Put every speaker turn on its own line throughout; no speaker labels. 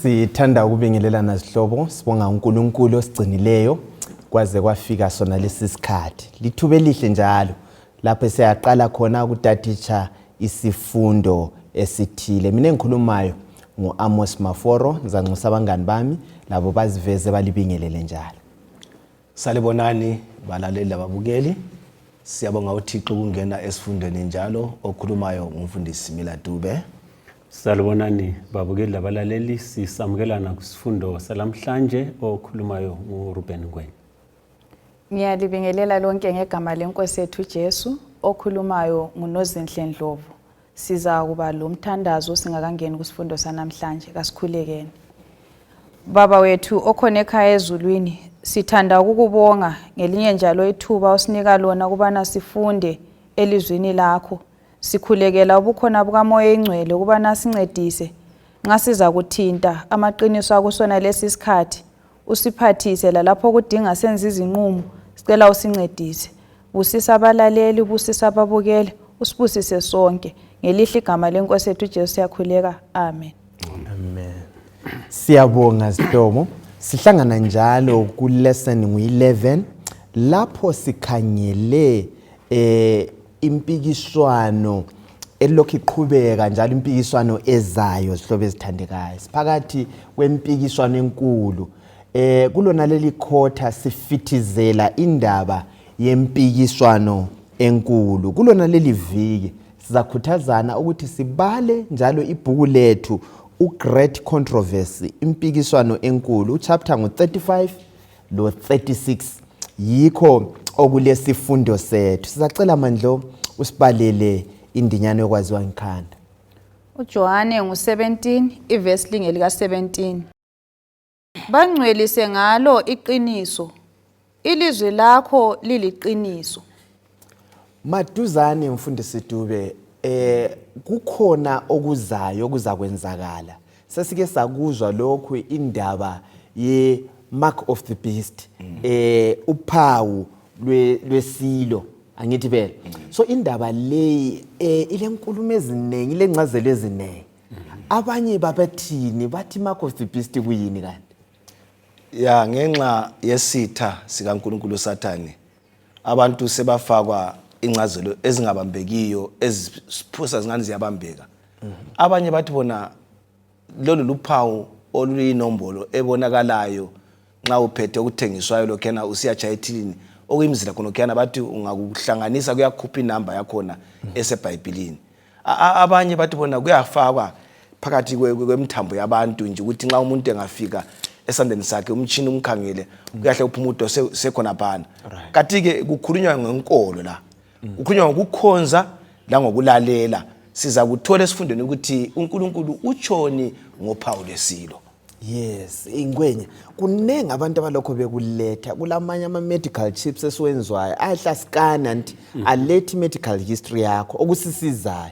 Sithanda ukubingelelana sihlobo, sibonga uNkulunkulu osigcinileyo kwaze kwafika sona lesi sikhathi. Lithuba elihle njalo lapho siyaqala khona ukuthatha isifundo esithile. Mina engikhulumayo ngoAmos Maforo, ngizanxusa abangani bami labo baziveze balibingelele njalo.
Salibonani balaleli lababukeli. Siyabonga uThixo ukungena esifundweni njalo okhulumayo ngumfundisi Mila Dube.
Salibonani babukeli labalaleli, sisamukelana kusifundo salamhlanje okhulumayo nguRuben Ngwenya.
Ngiyalibingelela lonke ngegama lenkosi yethu Jesu, okhulumayo nguNozinhle Ndlovu. Siza kuba lo mthandazo singakangeni kusifundo sanamhlanje, kasikhulekeni. Baba wethu okhona ekhaya ezulwini, sithanda ukukubonga ngelinye njalo ithuba osinika lona kubana sifunde elizwini lakho. Sikhulekela ubukhona bukaMoya eNgcwele ukubana sincedise nxa siza kuthinta amaqiniso akusona lesi sikhathi. Usiphathise lapho kudinga senza izinqumo, sicela usincedise. Busisa abalaleli, busisa ababukeli, usibusise sonke. Ngelihle igama lenkosi yethu Jesu siyakhuleka. Amen.
Amen. Siyabonga sihlobo. Sihlangana njalo ku lesson ngu11 lapho sikhangele impikiswano elokhu iqhubeka njalo impikiswano ezayo sihlobo ezithandekayo. Siphakathi kwempikiswano enkulu. Kulona leli khotha sifithizela indaba yempikiswano enkulu. Kulona leli viki sizakhuthazana ukuthi sibale njalo ibhuku lethu uGreat Controversy, impikiswano enkulu, uchapter ngo35 lo 36. Yikho okulesifundo sethu. Sizacela mandlo usibalele indinyano yokwaziwa ngikhanda.
uJohane ngu17 iverse lingelika 17. Bangcwelise ngalo iqiniso. Ilizwi lakho liliqiniso.
Maduzane mfundisi Dube, kukhona okuzayo okuzakwenzakala. Sesike sakuzwa lokho indaba ye mark of the beast, uphawu lwesilo, angithi phela. So indaba le ile nkulumo eziningi, ile ncazelo eziningi. Abanye babathini bathi mark of the beast kuyini kanti?
Ya ngenxa yesitha sikaNkulunkulu Sathane, abantu sebafakwa incazelo ezingabambekiyo, eziphusa zingane ziyabambeka. Abanye bathi bona lolu luphawu oluyinombolo ebonakalayo nxa uphethe ukuthengiswayo lokhena usiyajayithini okuyimizila khona okhena bathi ungakuhlanganisa kuyakhupha inamba yakhona eseBhayibhelini. Abanye bathi bona kuyafakwa phakathi kwemthambo yabantu nje ukuthi nxa umuntu engafika esandeni sakhe umtshini umkhangele kuyahle uphumudo sekhona phana. Kanti ke kukhulunywa ngenkolo la. Kukhulunywa ngokukhonza la ngokulalela. Siza kuthola esifundweni ukuthi uNkulunkulu utshoni ngophawu lesilo.
Yes, Ngwenya, kunengi abantu abalokho bekuletha kulamanye ama medical chips esiwenzwayo ahla scan and alethi medical history yakho okusisizayo.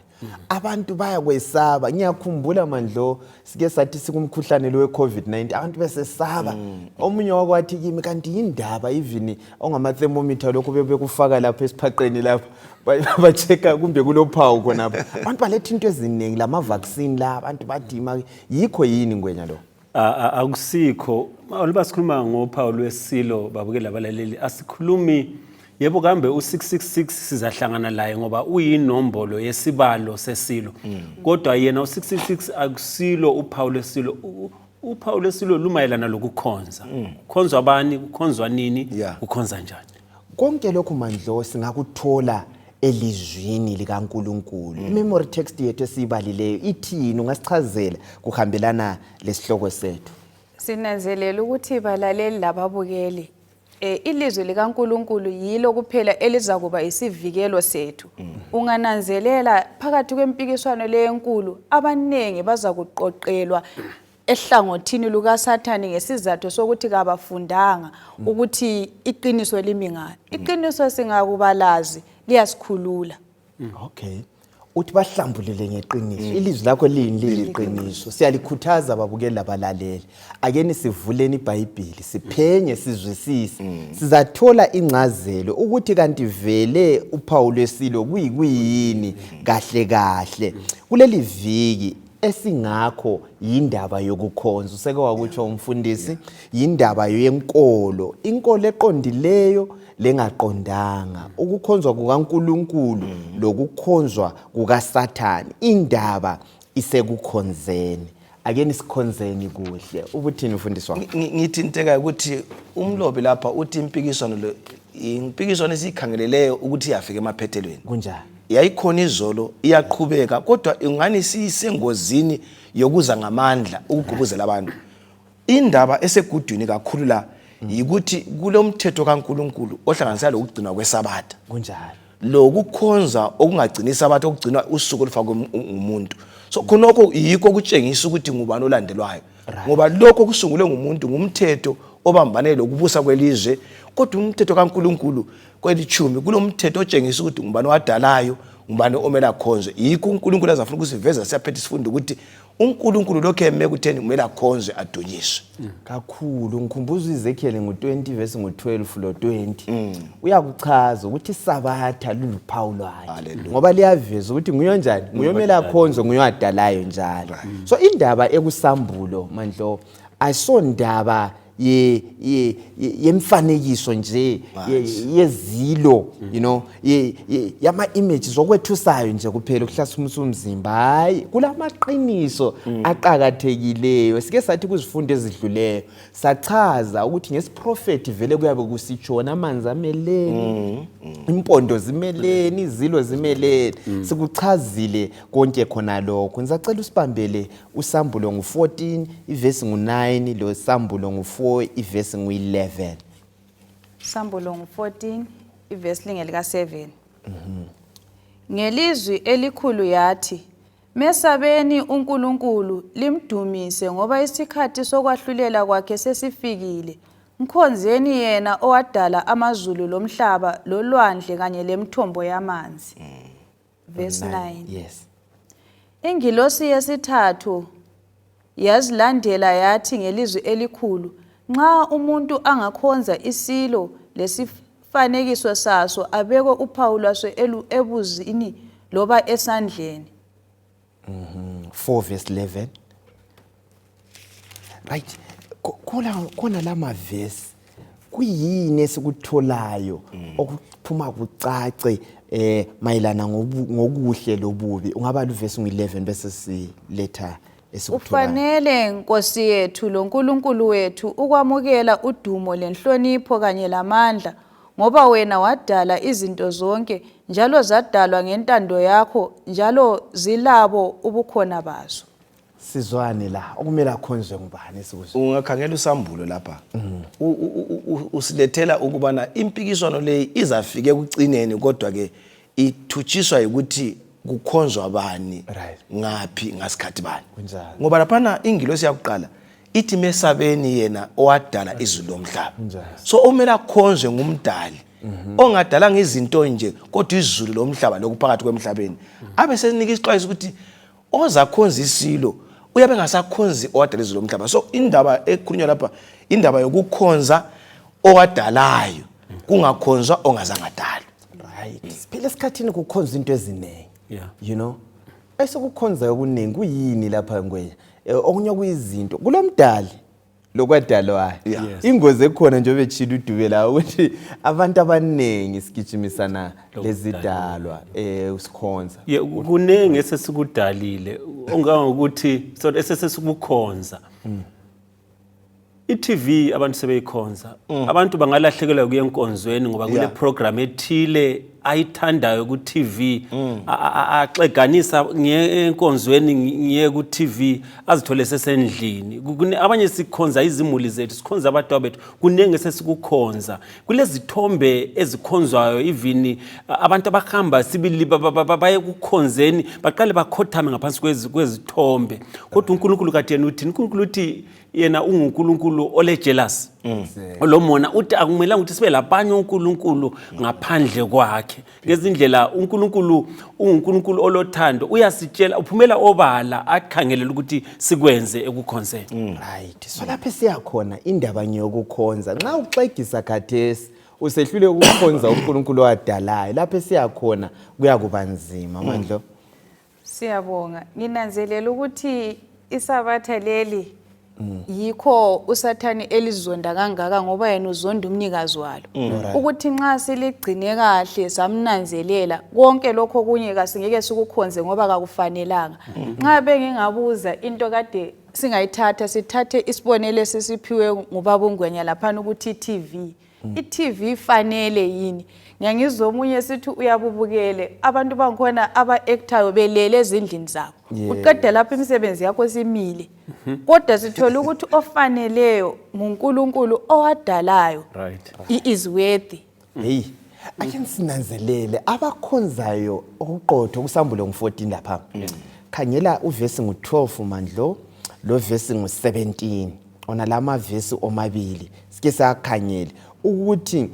Abantu bayakwesaba. Ngiyakhumbula mandlo sike sathi sikumkhuhlane lo weCovid-19 abantu besesaba. Omunye wakwathi kimi kanti indaba even ongama thermometer lokho bebekufaka lapha esiphaqeni lapha bacheka kumbe kulophawu khona lapha. Abantu baletha into eziningi lama vaccine la abantu badima. Yikho yini Ngwenya lo?
Akusikho. Oluba sikhuluma ngophawu lwesilo babukeli abalaleli, asikhulumi yebo kambe u666 sizahlangana laye ngoba uyinombolo yesibalo sesilo. Kodwa yena u666 akusilo uphawu lwesilo. Uphawu lwesilo lumayelana lokukhonza. Kukhonzwa abani, kukhonzwa nini, kukhonza njani.
Konke lokho mandlo singakuthola elizwini likaNkulunkulu. Memory text yethu esibalileyo ithini, ungasichazela kuhambelana lesihloko sethu?
Sinanzelela ukuthi balaleli lababukeli ilizwi likaNkulunkulu yilo kuphela eliza kuba isivikelo sethu. Ungananzelela phakathi kwempikiswano lenkulu abanengi baza kuqoqelwa ehlangothini lukaSathane ngesizathu sokuthi kabafundanga ukuthi iqiniso limi ngani. Iqiniso singakubalazi liyasikhulula.
Okay. Uthi bahlambulele ngeqiniso. Ilizwi lakho liliqiniso. Siyalikhuthaza babukeli labalaleli. Akeni sivuleni iBhayibheli, siphenye sizwisise. Sizathola incazelo ukuthi kanti vele uphawu lwesilo kuyini kahle kahle. Kuleli viki esingakho yindaba yokukhonza. Useke wakutsho umfundisi, yindaba yenkolo, inkolo eqondileyo lengaqondanga, ukukhonzwa kukaNkulunkulu lokukhonzwa kukaSathane. Indaba isekukhonzeni. Ake nisikhonzeni kuhle. Ubuthini mfundisi wami?
Ngithi inteka ukuthi umlobi lapha uthi impikiswano esiyikhangeleleyo ukuthi iyafika emaphethelweni.
Kunjani?
Yayikhona izolo, iyaqhubeka, kodwa ingani sisengozini yokuza ngamandla ukugubuzela abantu. Indaba esegudwini kakhulu la yikuthi kulomthetho kaNkulunkulu ohlanganisa lokugcinwa kweSabatha.
Kunjani?
Lokukhonza okungagcina iSabatha, okugcinwa usuku olufakwe umuntu. So khonokho yikho kutshengisa ukuthi ngubani olandelwayo. Ngoba lokho kusungulwe ngumuntu, ngumthetho obambane lokubusa kwelizwe, kodwa umthetho kaNkulunkulu kwelithumi kulomthetho otshengisa ukuthi ngubani owadalayo, ngubani omele akhonzwe. Yikho uNkulunkulu azafuna ukusiveza siyaphethe isifundo ukuthi uNkulunkulu lokho eme kutheni kumele akhonzwe adunyiswe.
Kakhulu ngikhumbuza uEzekiel ngo20 verse ngo12 lo 20. Uyakuchaza ukuthi iSabatha luluphawu lwayo. Ngoba liyaveza ukuthi nguyonjani, nguyomela akhonzwe, nguyowadalayo njalo. So indaba ekusambulo mandlo ayisondaba yemfanekiso nje yezilo, you know, yama images okwethusayo nje kuphela ukuhlasa umzimba. Hayi, kulamaqiniso aqhakathekileyo. Sike sathi kuzifundo ezidluleyo sachaza ukuthi ngesiprofeti vele kuyabe kusitshona amanzi ameleni, impondo zimeleni, izilo zimeleni. Sikuchazile konke khona lokho. Ngisacela usibambele usambulo ngo14 ivesi ngo9 lo sambulo ngo4 ivesi ngu11.
Sambulo ngu14 ivesi lingelika 7. Ngelizwi elikhulu yathi, mesabeni uNkulunkulu limdumise ngoba isikhathi sokwahlulela kwakhe sesifikile. Mkhonzeni yena owadala amazulu lomhlaba lolwandle kanye lemthombo yamanzi. Verse 9.
Yes.
Ingilosi yesithathu yazilandela yathi ngelizwi elikhulu, nxa umuntu angakhonza isilo lesifanekiso saso abekwe uphawu lwaso ebuzini loba esandleni.
4 verse 11. Right. Kona lama verse kuyini esikutholayo okuphuma kucace mayelana ngokuhle lobubi. Ungaba luvesi ngu11 bese siletha esikutholayo.
Ufanele Nkosi yethu loNkulunkulu wethu ukwamukela udumo lenhlonipho kanye lamandla, ngoba wena wadala izinto zonke njalo zadalwa ngentando yakho njalo zilabo ubukhona bazo.
Sizwane la okumele akhonzwe ngubani esikuzo?
Ungakhangela usambulo lapha. Usilethela ukubana impikiswano leyi izafike ekucineni, kodwa ke ithutshiswa ukuthi kukhonzwa bani ngaphi ngasikhathi bani. Ngoba laphana ingilosi yakuqala ithi mesabeni yena owadala izulu lomhlaba. So omele akhonzwe ngumdali ongadala ngezinto nje kodwa izulu lomhlaba lokuphakathi kwemhlabeni. Abe senika isixwayiso ukuthi ozakhonza isilo uyabe ngasakhonzi owadala izulu lomhlaba. So indaba ekhulunywa lapha indaba yokukhonza owadalayo, kungakhonzwa ongazangadala.
Right. Siphila esikhathini kukhonza into ezinengi.
Yeah.
You know, esekukhonza okuningi kuyini lapha ngwenya? Okunye kuyizinto kulomdali lokwadalwayo. Ingozi ekhona nje obetshila uDube la ukuthi abantu abanengi sigijimisana lezidalwa usikhonza.
Kunenge esesikudalile ongangokuthi so esesikukhonza. iTV abantu sebeyikhonza. Abantu bangalahlekelwa kuye enkonzweni ngoba kule program ethile ayithandayo ku TV axeganisa ngiye enkonzweni ngiye ku TV azithole sesendlini. Abanye sikhonza izimuli zethu, sikhonza abantu bethu, kunenge sesikukhonza. Kulezi thombe ezikhonzwayo even abantu abahamba sibili baye kukhonzeni baqale bakhothame ngaphansi kwezithombe. Kodwa uNkulunkulu kade yena uthi uNkulunkulu uthi yena unguNkulunkulu ole jealous. Olomona uthi akumelanga ukuthi sibe labanye uNkulunkulu ngaphandle kwakhe. Ngezindlela uNkulunkulu unguNkulunkulu olothando, uyasitshela uphumela obala akhangelela ukuthi sikwenze ekukhonzeni.
Right. So lapha siyakhona indaba nyokukhonza. Nxa uxegisa khathesi usehlule ukukhonza uNkulunkulu owadalayo, lapha siyakhona kuyakuba nzima mandlo.
Siyabonga. Nginanzelela ukuthi isabatha leli yikho usathani elizonda kangaka ngoba yena uzonda umnikazi walo. Ukuthi nxa siligcine kahle samnanzelela konke lokho kunye kasingeke sikukhonze ngoba kakufanelanga. Nxa bengingabuza into kade singayithatha sithathe isibonelo sesiphiwe ngubaba uNgwenya lapha ukuthi iTV. iTV ifanele yini? Ngiyangizomunye sithi uyabubukele abantu bangikhona aba-actayo belele ezindlini zabo. Uqeda lapho imisebenzi yakho simile. Kodwa sithola ukuthi ofaneleyo nguNkulunkulu owadalayo.
Right.
He is worthy.
Hey, ake sinanzelele abakhonzayo okuqotho kusambulo ngu14 lapha. Khangela uvesi ngu12 mandlo, lo vesi ngu17. Ona lama vesi omabili. Sike sakhanyele ukuthi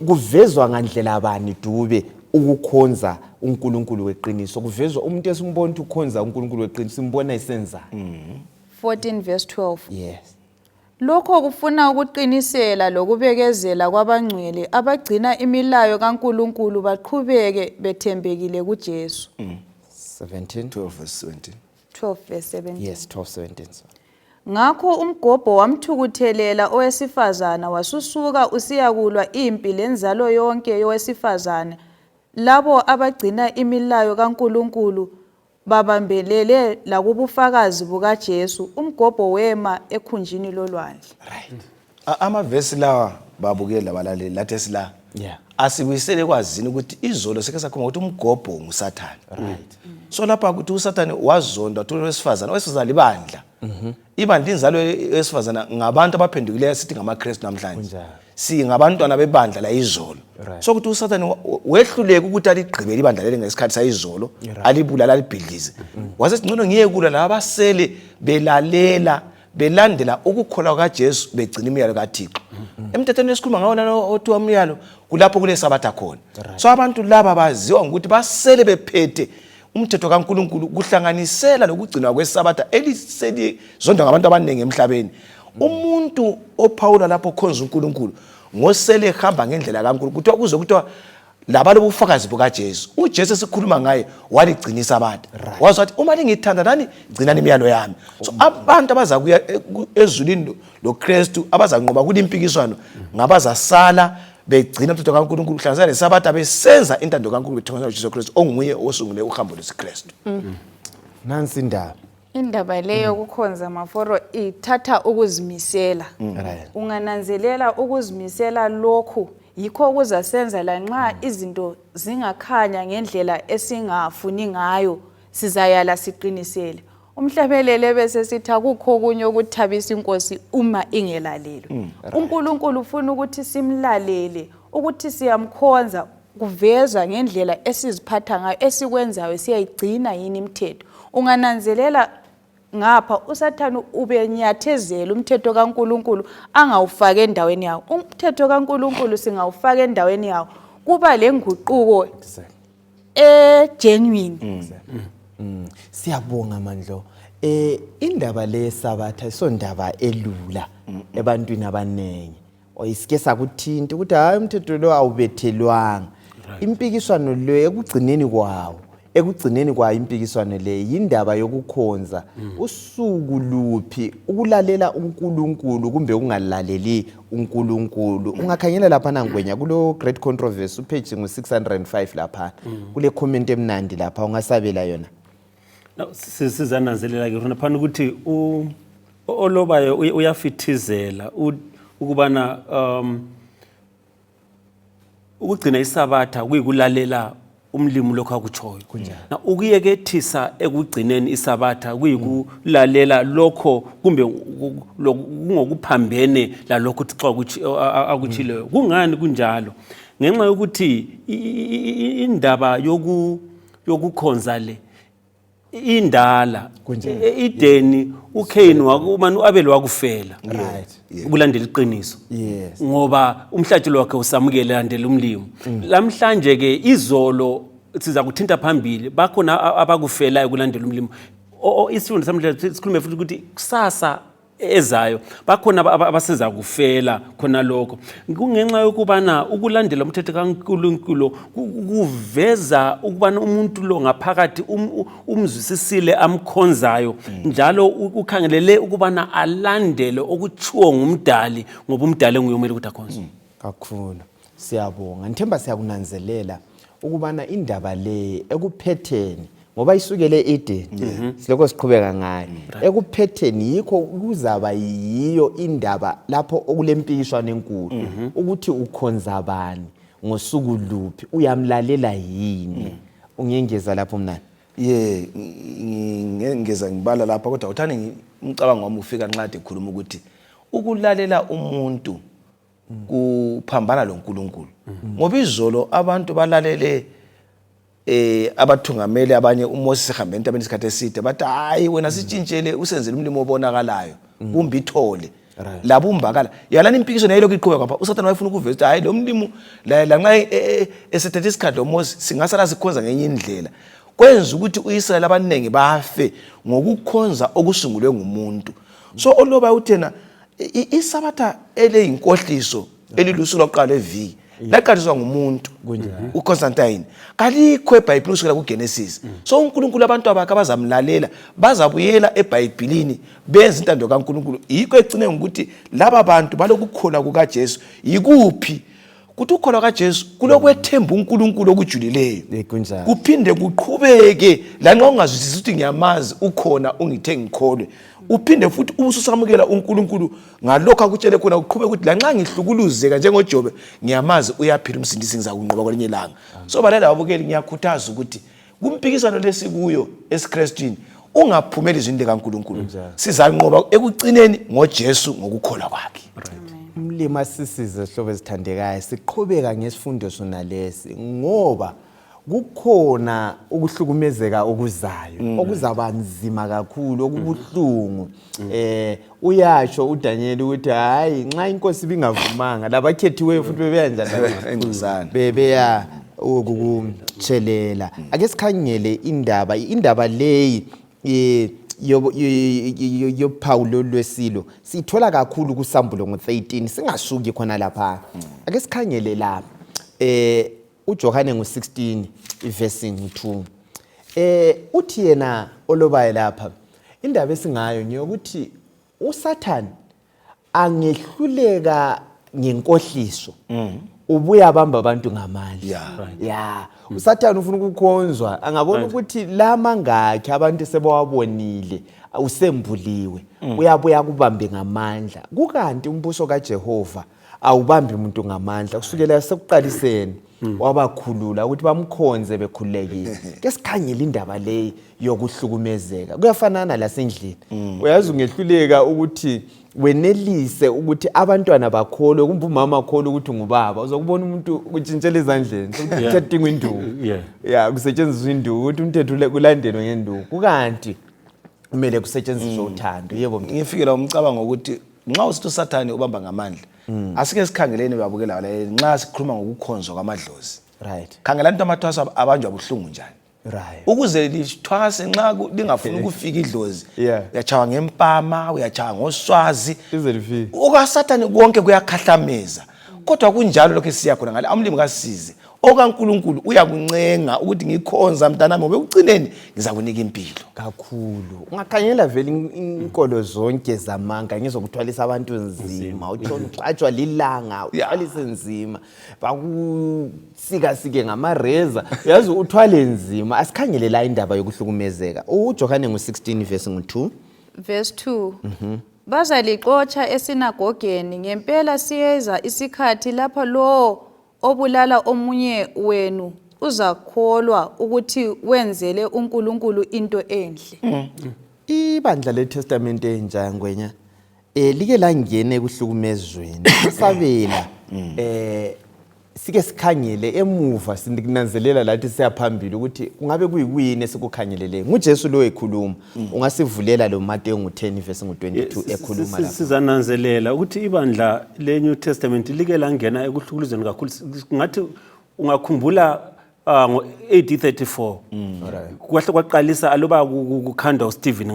kuvezwa ngandlela bani Dube ukukhonza uNkulunkulu weqiniso. Kuvezwa umuntu esimbona ukuthi ukhonza uNkulunkulu weqiniso simbona isenza.
14 verse 12.
Yes.
Lokho kufuna ukuqinisela lokubekezela kwabangcwele abagcina imilayo kaNkulunkulu baqhubeke bethembekile kuJesu.
17.
12 verse 17.
12 verse 17.
Yes, 12:17.
Ngakho umgobho wamthukuthelela owesifazana wasusuka usiyakulwa impi lenzalo yonke yowesifazana. Labo abagcina imilayo kaNkulunkulu babambelele lakubufakazi bukaJesu. Umgobho wema ekhunjini lolwandle.
Right.
Amavesi lawa babukela abalaleli lathi sila.
Yeah.
Asibuyisele kwazini ukuthi izolo seke sakhuluma ukuthi umgobho nguSathane.
Right.
So lapha ukuthi uSathane wazonda owesifazana libandla. Ibandla inzalo yesifazana ngabantu abaphendukileyo sithi ngamaKristu namhlanje. Singabantwana bebandla la izolo. So ukuthi uSathane wehluleke ukuthi aligqibele ibandla leli ngesikhathi sayizolo, alibulala alibhidlize. Wasesingcono ngiyekula la abasele belalela belandela ukukholwa kaJesu begcina imiyalo kaThixo. Emthethweni esikhuluma ngawo nalo othiwa umyalo kulapho kule sabatha khona. So abantu laba baziwa ukuthi basele bephethe umthetho kaNkulunkulu kuhlanganisela lokugcinwa kwesabatha eliseli zonke ngabantu abaningi emhlabeni. Umuntu oPaula lapho khonza uNkulunkulu ngosele ehamba ngendlela kaNkulunkulu kuthiwa kuze kuthiwa labalo bufakazi bukaJesu. uJesu esikhuluma ngaye waligcina isabatha. Wazi wathi uma lingithanda nani gcinani imiyalo yami. So abantu abazakuya ezulwini loKristu abazanqoba kule impikiswano ngabazasala begcina umthetho kaNkulunkulu kuhlanganisela lesabatha besenza intando kaNkulunkulu bethokozela uJesu Kristu onguye osungule uhambo lwesikristu.
Nansi indaba.
Indaba leyo kukhonza maforo ithatha ukuzimisela. Ungananzelela ukuzimisela lokhu yikho kuzasenza lanxa izinto zingakhanya ngendlela esingafuni ngayo sizayala siqinisele. Umhlabelele bese sitha kukho kunye ukuthabisa inkosi uma ingelalelo. uNkulunkulu ufuna ukuthi simlalele, ukuthi siyamkhonza kuveza ngendlela esiziphatha ngayo, esikwenzayo siyayigcina yini imithetho. Ungananzelela ngapha uSathane ubenyathezela umthetho kaNkulunkulu angawufaka endaweni yawo. Umthetho kaNkulunkulu singawufaka endaweni yawo kuba lenguquko genuine.
Siyabonga mandlo. Indaba lesabatha isondaba elula ebantwini abanengi. Oyisike sakuthinta ukuthi hayi umthetho lo awubethelwanga. Impikiswano le ekugcineni kwawo. Ekugcineni kwa impikiswano le yindaba yokukhonza usuku luphi ukulalela uNkulunkulu kumbe ungalaleli uNkulunkulu. Ungakhanyela lapha naNgwenya kulo great controversy page ngu605 lapha kule comment emnandi lapha ungasabela yona.
Sizananzelela ke khona phana ukuthi olobayo uyafithizela ukubana ukugcina isabatha kuyikulalela umlimo lokho akutshoyo. Na ukuyekethisa ekugcineni isabatha kuyikulalela lokho kumbe kungokuphambene la lokho Thixo akutshileyo. Kungani kunjalo? Ngenxa yokuthi indaba yokukhonza le indala Edeni uKain wakumani uAbel wakufela ukulandela iqiniso.
Yes.
Ngoba umhlatshelo wakhe usamukele landela umlimo. Lamhlanje ke izolo siza kuthinta phambili bakhona abakufelayo ukulandela umlimo. Isifundo samhlanje sikhulume futhi ukuthi kusasa ezayo bakhona abaseza kufela khona lokho kungenxa yokubana ukulandela umthetho kaNkulunkulu kuveza ukubana umuntu lo ngaphakathi umzwisisile amkhonzayo njalo ukhangelele ukubana alandele okutshiwo ngumdali ngoba umdali nguyomela ukuthi akhonze.
Kakhulu siyabonga ngithemba siyakunanzelela ukubana indaba le ekuphetheni ngoba isukele Eden siloko siqhubeka ngayo ekuphetheni yikho kuzaba yiyo indaba lapho okulempikiswano enkulu ukuthi ukhonza bani ngosuku luphi uyamlalela yini ungengeza lapho mnani
ngengeza ngibala lapha kodwa uthani umcabango wami ufika nqade ekhuluma ukuthi ukulalela umuntu kuphambana loNkulunkulu ngoba izolo abantu balalele abathungameli abanye uMoses ehambe entabeni isikhathi eside bathi hayi wena sitshintshele usenzele umlimo obonakalayo kumbe ithole labo umbakala yalana impikisho nayilo iqhubeka ngapha uSathane wayefuna ukuveza hayi lo mlimo la nxa esethethe isikhathi loMoses singasala sikhonza ngenye indlela kwenza ukuthi uIsrael abaningi bafe ngokukhonza okusungulwe ngumuntu so oloba uthena isabatha eleyinkohliso elilusuku lokuqala eviki laqaliswa ngumuntu uConstantine kalikho eBhayibhelini kusukela kuGenesis so uNkulunkulu abantu abakhe abazamlalela bazabuyela eBhayibhelini benza intando kaNkulunkulu yikho egcine ukuthi laba bantu balokukholwa kukaJesu yikuphi kuthi ukholwa kaJesu kulokwethemba uNkulunkulu okujulileyo kuphinde kuqhubeke lanxa ungazwisisi ukuthi ngiyamazi ukhona ungithe ngikholwe uphinde futhi ubususamukela uNkulunkulu ngalokho akutshele khona uqhubeke ukuthi lanxa ngihlukuluzeka njengoJobe ngiyamazi uyaphila umsindisi ngizakunqoba kwelinye ilanga so balela babukeli ngiyakhuthaza ukuthi kumpikisano lesikuyo esiKristwini ungaphumeli izindle kaNkulunkulu sizanqoba ekucineni ngoJesu ngokukholwa kwakhe.
Umlima sisize hlobo ezithandekayo siqhubeka ngesifundo sona lesi ngoba kukhona ukuhlukumezeka okuzayo okuzaba nzima kakhulu okubuhlungu uyasho uDaniel ukuthi hayi nxa inkosi ibingavumanga labakhethiweyo futhi bebeyanjani
engcosana
bebeya ukutshelela ake sikhangele indaba leyi yoPaulo lwesilo sithola kakhulu kuSambulo ngo13 singasuki khona lapha ake sikhangele la uJohane ngo16 verse 2 uthi yena olobaye lapha indaba esingayo ngiyokuthi uSathane angehluleka ngenkohliso ubuya bamba abantu ngamandla uSathane ufuna ukukhonzwa angabona ukuthi la mangakhe abantu sebawabonile usembuliwe uyabuya kubambe ngamandla kukanti umbuso kaJehova awubambi umuntu ngamandla kusukela sekuqaliseni wabakhulula ukuthi bamkhonze bekhululekile ke sikhangela indaba le yokuhlukumezeka kuyafanana lasendlini uyazi ungehluleka ukuthi wenelise ukuthi abantwana bakholwe kumbe umama akholwe ukuthi ngubaba uzokubona umuntu utshintshela ezandleni ukuthatha induku kusetshenziswa induku ukuthi umthetho kulandelwe ngenduku kukanti kumele kusetshenziswe uthando yebo
ngifikela umcabango ukuthi nxa usithi uSathane ubamba ngamandla asike sikhangeleni babukela la nxa sikhuluma ngokukhonzwa kwamadlozi khangela into amathwaso abanjwa buhlungu njani ukuze lithwase nxa lingafuna ukufika idlozi uyachawa ngempama uyachawa ngoswazi okaSathane konke kuyakhahlameza kodwa kunjalo lokho siya khona ngale amlimi kasize okaNkulunkulu uyakuncenga ukuthi ngikhonza mntanami ngoba ekucineni ngizakunika impilo
kakhulu ungakhanyela vele inkolo zonke zamanga ngizokuthwalisa abantu nzima uthonxatshwa lilanga uthwalise nzima bakusika sike ngamareza uyazi uthwale nzima asikhangele la indaba yokuhlukumezeka uJohane ngo16 verse 2 bazalixotsha esinagogeni ngempela siyeza isikhathi lapha lo obulala omunye wenu uzakholwa ukuthi wenzele uNkulunkulu into enhle. Ibandla leTestament entsha ngwenya like langene kuhlukumezweni sabela sike sikhangele emuva sindikunanzelela lathi siyaphambili ukuthi kungabe kuyini esikukhangelele nguJesu lo ekhuluma ungasivulela lo Mateyu ngo10 verse ngo22 ekhuluma lapha
sizananzelela ukuthi ibandla leNew Testament like langena ekuhlukuluzweni kakhulu ngathi ungakhumbula ngo-AD 34 kwahle kwaqalisa aloba kukhandwa uStephen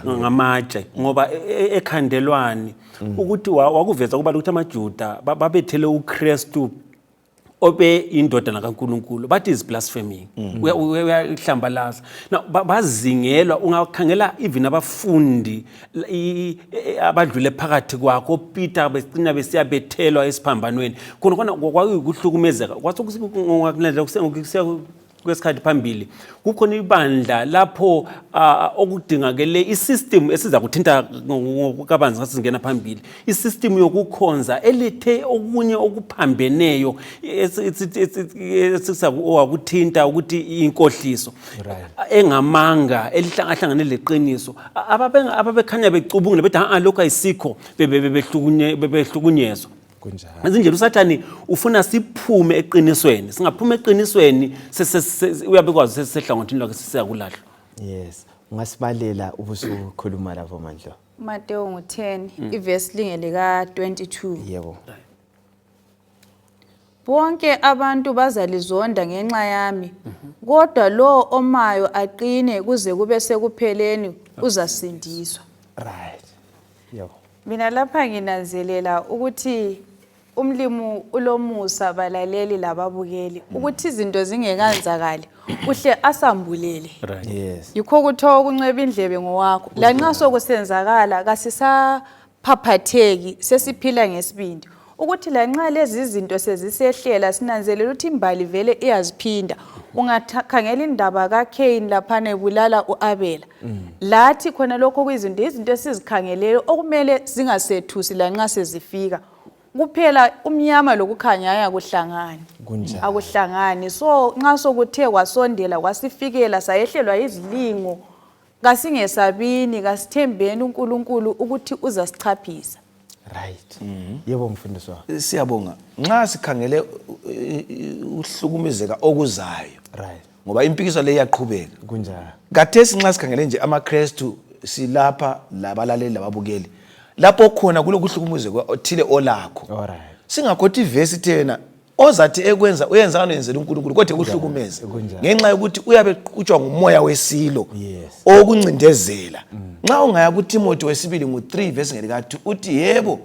ngamatshe ngoba ekhandelwani ukuthi wakuveza kuba ukuthi amaJuda babethele uKristu obe indodana kaNkuluNkulu bathi is blasphemy uyahlambalaza bazingelwa ungakhangela even abafundi abadlule phakathi kwakho Peter becina besiyabethelwa esiphambanweni khona kwakuhlukumezeka kwathi kwesikhathi phambili kukhona ibandla lapho okudingakele isystem esiza kuthinta ngokukabanzi ngathi singena phambili isystem yokukhonza elethe okunye okuphambeneyo esizakuthinta ukuthi inkohliso engamanga elihlangahlangane leqiniso ababekhanya becubungile bethi lokho ayisikho bebehlukunyezwa Manje usathani ufuna siphume eqinisweni singaphuma eqinisweni uyabekwazi sesehlangothini lakhe sisiyakulahlwa.
Yes, ungasibalela ubusukhuluma lapho Mandlo.
Mateo ngo10 iverse lingelika 22.
Yebo.
Bonke abantu bazalizonda ngenxa yami kodwa lo omayo aqine kuze kube sekupheleni uzasindiswa.
Right. Yebo.
Mina lapha nginanzelela ukuthi umlimu ulomusa balaleli lababukeli ukuthi izinto zingekenzakali uhle asambulele.
Yes.
Yikho kuthiwa ukuncweba indlebe ngowakho la nxa sokusenzakala kasisaphaphetheki sesiphila ngesibindi ukuthi la nxa lezi izinto sezisehlela sinanzelela ukuthi imbali vele iyaziphinda ungakhangela indaba kaCain lapha nebulala uAbela lathi khona lokho kuyizinto esizikhangelele okumele zingasethusi la nxa sezifika kuphela umnyama lokukhanya ayakuhlangani akuhlangani so nxa sokuthe kwasondela kwasifikela sayehlelwa izilingo kasingesabini kasithembeni uNkulunkulu ukuthi uzasichaphisa.
Right. Yebo mfundisi wami.
Siyabonga. Nxa sikhangele uhlukumezeka okuzayo.
Right.
Ngoba impikiswa le iyaqhubeka.
Kunjalo.
Kathesi nxa sikhangele nje amaKristu silapha labalaleli lababukeli. Lapho khona kulokuhlukumezeka othile olakho.
Alright.
Singakhothi verse thena ozathi ekwenza uyenza kanenzela uNkulunkulu kodwa kuhlukumeza. Ngenxa yokuthi uyabe qhutshwa ngumoya wesilo. Okuncindezela. Nxa ungaya kuTimothy wesibili ngo3 verse ngelika2 uthi yebo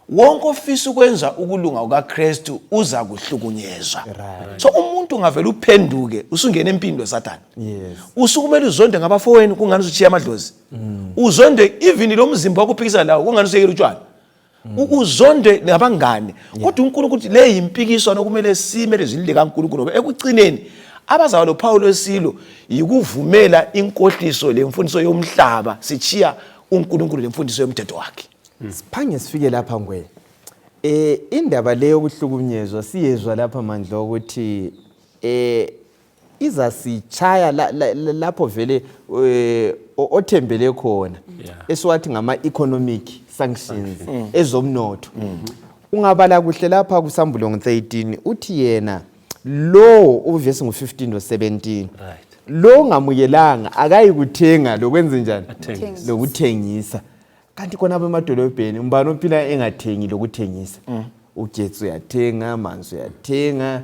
wonke ofisa ukwenza ukulunga kukaKristu uza kuhlukunyezwa. So umuntu ungavela uphenduke usungena empini loSathane.
Yes.
Usukumele uzonde ngabafowenu kungani usichiya amadlozi. Uzonde even lo mzimba wokuphikisa lawo kungani usiyekela utshwala. Uzonde nabangane. Kodwa uNkulunkulu uthi le yimpikiswano kumele simele zilile kaNkulunkulu ngoba ekugcineni abazawa lo Paulo esilo yikuvumela inkohliso lemfundiso yomhlaba sichiya uNkulunkulu lemfundiso yomthetho wakhe.
Siphange sifike lapha ngwe. Indaba leyo kuhlukunyezwa siyezwa lapha Mandla ukuthi iza sichaya lapho vele othembele khona esiwathi ngama economic sanctions ezomnotho. Ungabala kuhle lapha kuSambulo ngo13 uthi yena lo uvesi ngo15 no17 lo ngamukelanga akayikuthenga lokwenza njani lokuthengisa kanti khona emadolobheni umbani ophila engathengi lokuthengisa ugetsi uyathenga amanzi uyathenga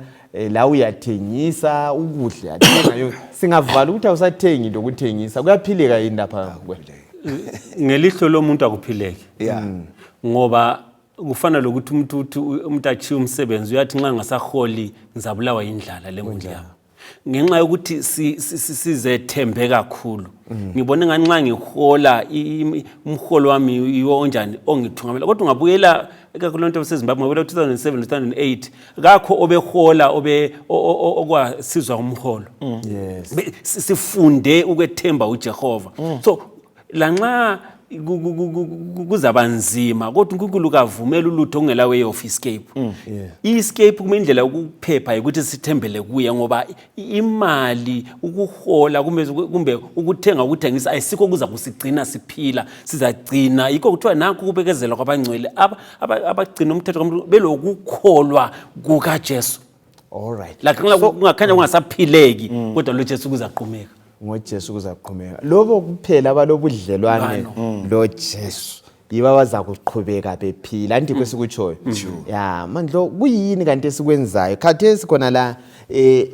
la uyathengisa ukudla uyathenga singavala ukuthi awusathengi lokuthengisa kuyaphileka yini lapha
ngelihlo lomuntu akuphileki ngoba kufana lokuthi umuntu achiya umsebenzi uyathi nxa ngasaholi ngizabulawa indlala lemuli yami ngenxa yokuthi sizethembe kakhulu ngibona ngani nxa ngihola umholo wami yonjani ongithungamela kodwa ungabuyela ekakhulonto yaseZimbabwe ngobela 2007 2008 kakho obehola okwasizwa umholo sifunde ukwethemba uJehova so lanxa kuzabanzima kodwa uNkulunkulu kavumela ulutho ongela way of escape escape kuma indlela yokuphepha ukuthi sithembele kuye ngoba imali ukuhola kumbe ukuthenga ukuthengisa ayisikho kuza kusigcina siphila sizagcina yikho kuthiwa nakho kubekezela kwabangcwele abagcina umthetho kaMthungu belokukholwa kukaJesu.
Alright.
Like
kungakhanya kungasaphileki kodwa lo Jesu kuzaqhumeka
ngoJesu kuzaqhumeka lobo kuphela abalobudlelwane lo Jesu yiba abazakuqhubeka bephila anti kwesikutshoyo ya mandlo kuyini kanti esikwenzayo khathesi khona la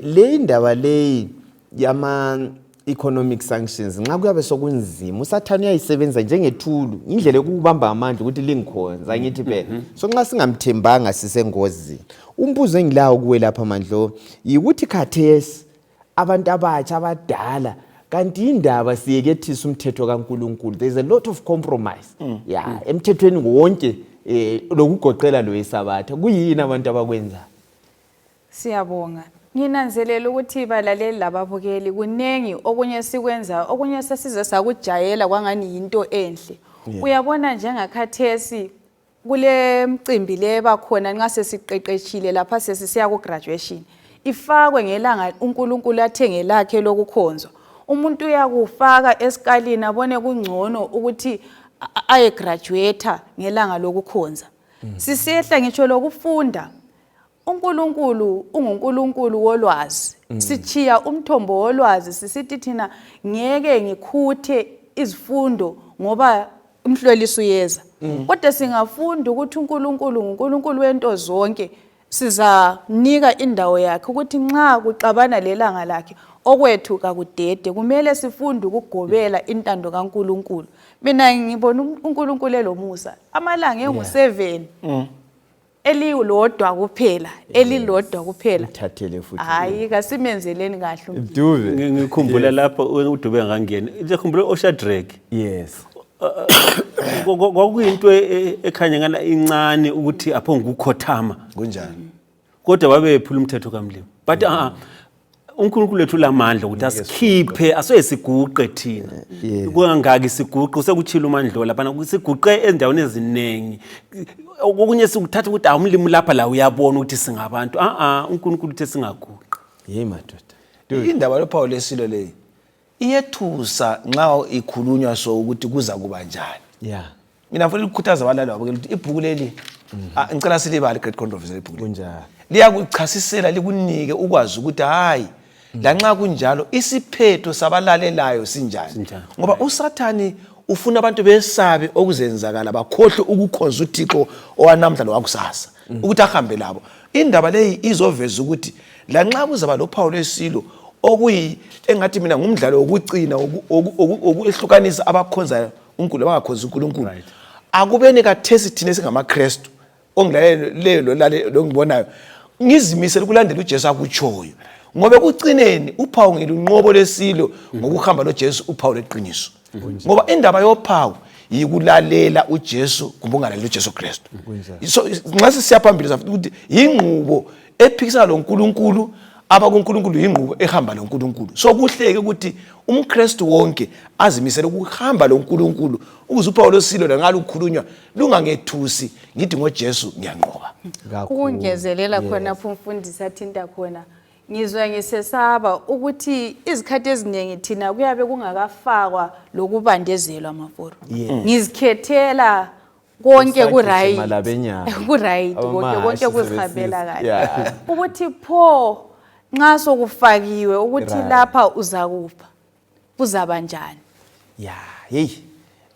le indaba leyi yama economic sanctions nxa kuyabe sokunzima usathane uyayisebenza njengethulu indlela yokubamba amandla ukuthi lingikhonza ngithi phela so nxa singamthembanga sisengozini umbuzo engilawo kuwe lapha mandlo yikuthi khathesi abantu abatsha abadala kanti indaba siyekethisa umthetho kaNkuluNkulu there is a lot of compromise emthethweni wonke lokugoqela lo esabatha kuyini abantu abakwenza
Siyabonga. Nginanzelela ukuthi balaleli lababukeli kunengi okunye sikwenza okunye sesize sakujayela kwangani into enhle. Uyabona njengakhathesi kule mcimbi leba khona nxa sesiqeqeshile lapha sesisiya ku graduation. Ifakwe ngelanga uNkulunkulu athenge lakhe lokukhonzwa. Umuntu uyakufaka esikalini abone kungcono ukuthi aye graduate ngelanga lokukhonza. Sisehla ngitsho lokufunda uNkulunkulu unguNkulunkulu wolwazi. Sichiya umthombo wolwazi sisithi thina ngeke ngikhuthe izifundo ngoba umhloliso uyeza. Kodwa singafunda ukuthi uNkulunkulu nguNkulunkulu wento zonke sizanika indawo yakhe ukuthi nxa kuxabana lelanga lakhe okwethu kakudede kumele sifunde ukugobela intando kaNkulunkulu. Mina ngibona uNkulunkulu elomusa amalanga engu7 elilodwa kuphela elilodwa kuphela
uthathele futhi
hayi kasimenzeleni kahle
Dube
ngikhumbula lapho uDube ngangena ngikhumbula oShadrach
yes
kwakuyinto ekhanya ngana incane ukuthi apho ngukhothama
kunjani
kodwa babephula umthetho kaMlimo but uNkulunkulu wethu lamandla ukuthi asikhiphe asoyesiguqe thina kungangaki siguqe sekuchila uMandlola lapha siguqe endaweni ezinengi okunye sikuthatha ukuthi awumlimi lapha la uyabona ukuthi singabantu uNkulunkulu uthi singaguqi
hey madoda
indaba loPaul esilo leyi iyethusa nxa ikhulunywa so ukuthi kuza kuba njani mina mfuna ukukhuthaza abalali wabo ukuthi ibhuku leli ngicela silibale great controversy ibhuku
kunjani
liyakuchasisela likunike ukwazi ukuthi hayi la nxa kunjalo isiphetho sabalalelayo sinjani ngoba uSathani ufuna abantu besabe okuzenzakala bakhohle ukukhonza uThixo owanamhla lowakusasa ukuthi ahambe labo indaba leyi izoveza ukuthi la nxa kuzaba loPaul esilo okuyi engathi mina ngumdlalo wokucina okuhlukanisa abakhonza uNkulunkulu abangakhonza uNkulunkulu akubeni kathesi thina singamaKristu ongilalelo lo ngibonayo ngizimisela ukulandela uJesu akutshoyo ngoba kucineni uPaul ngilunqobo lesilo ngokuhamba noJesu uPaul eqiniso ngoba indaba yoPaul yikulalela uJesu kumbe ungalaleli uJesu Kristu so nxa sisiyaphambili safuthi ukuthi ingqubo ephikisana loNkulunkulu abakuNkulunkulu ingqubo ehamba loNkulunkulu so kuhleke ukuthi umKristu wonke azimisele ukuhamba loNkulunkulu ukuze uPaul osilo ngalo ukukhulunywa lungangethusi ngithi ngoJesu ngiyanqoba
ukungezelela khona umfundisi athinta khona ngizwe ngisesaba ukuthi izikhathi eziningi thina kuyabe kungakafakwa lokubandezelwa amaforo ngizikhethela konke kuright kuright konke kuzihambela kahle ukuthi pho nxa sokufakiwe ukuthi lapha uzakupha kuzaba njani
hey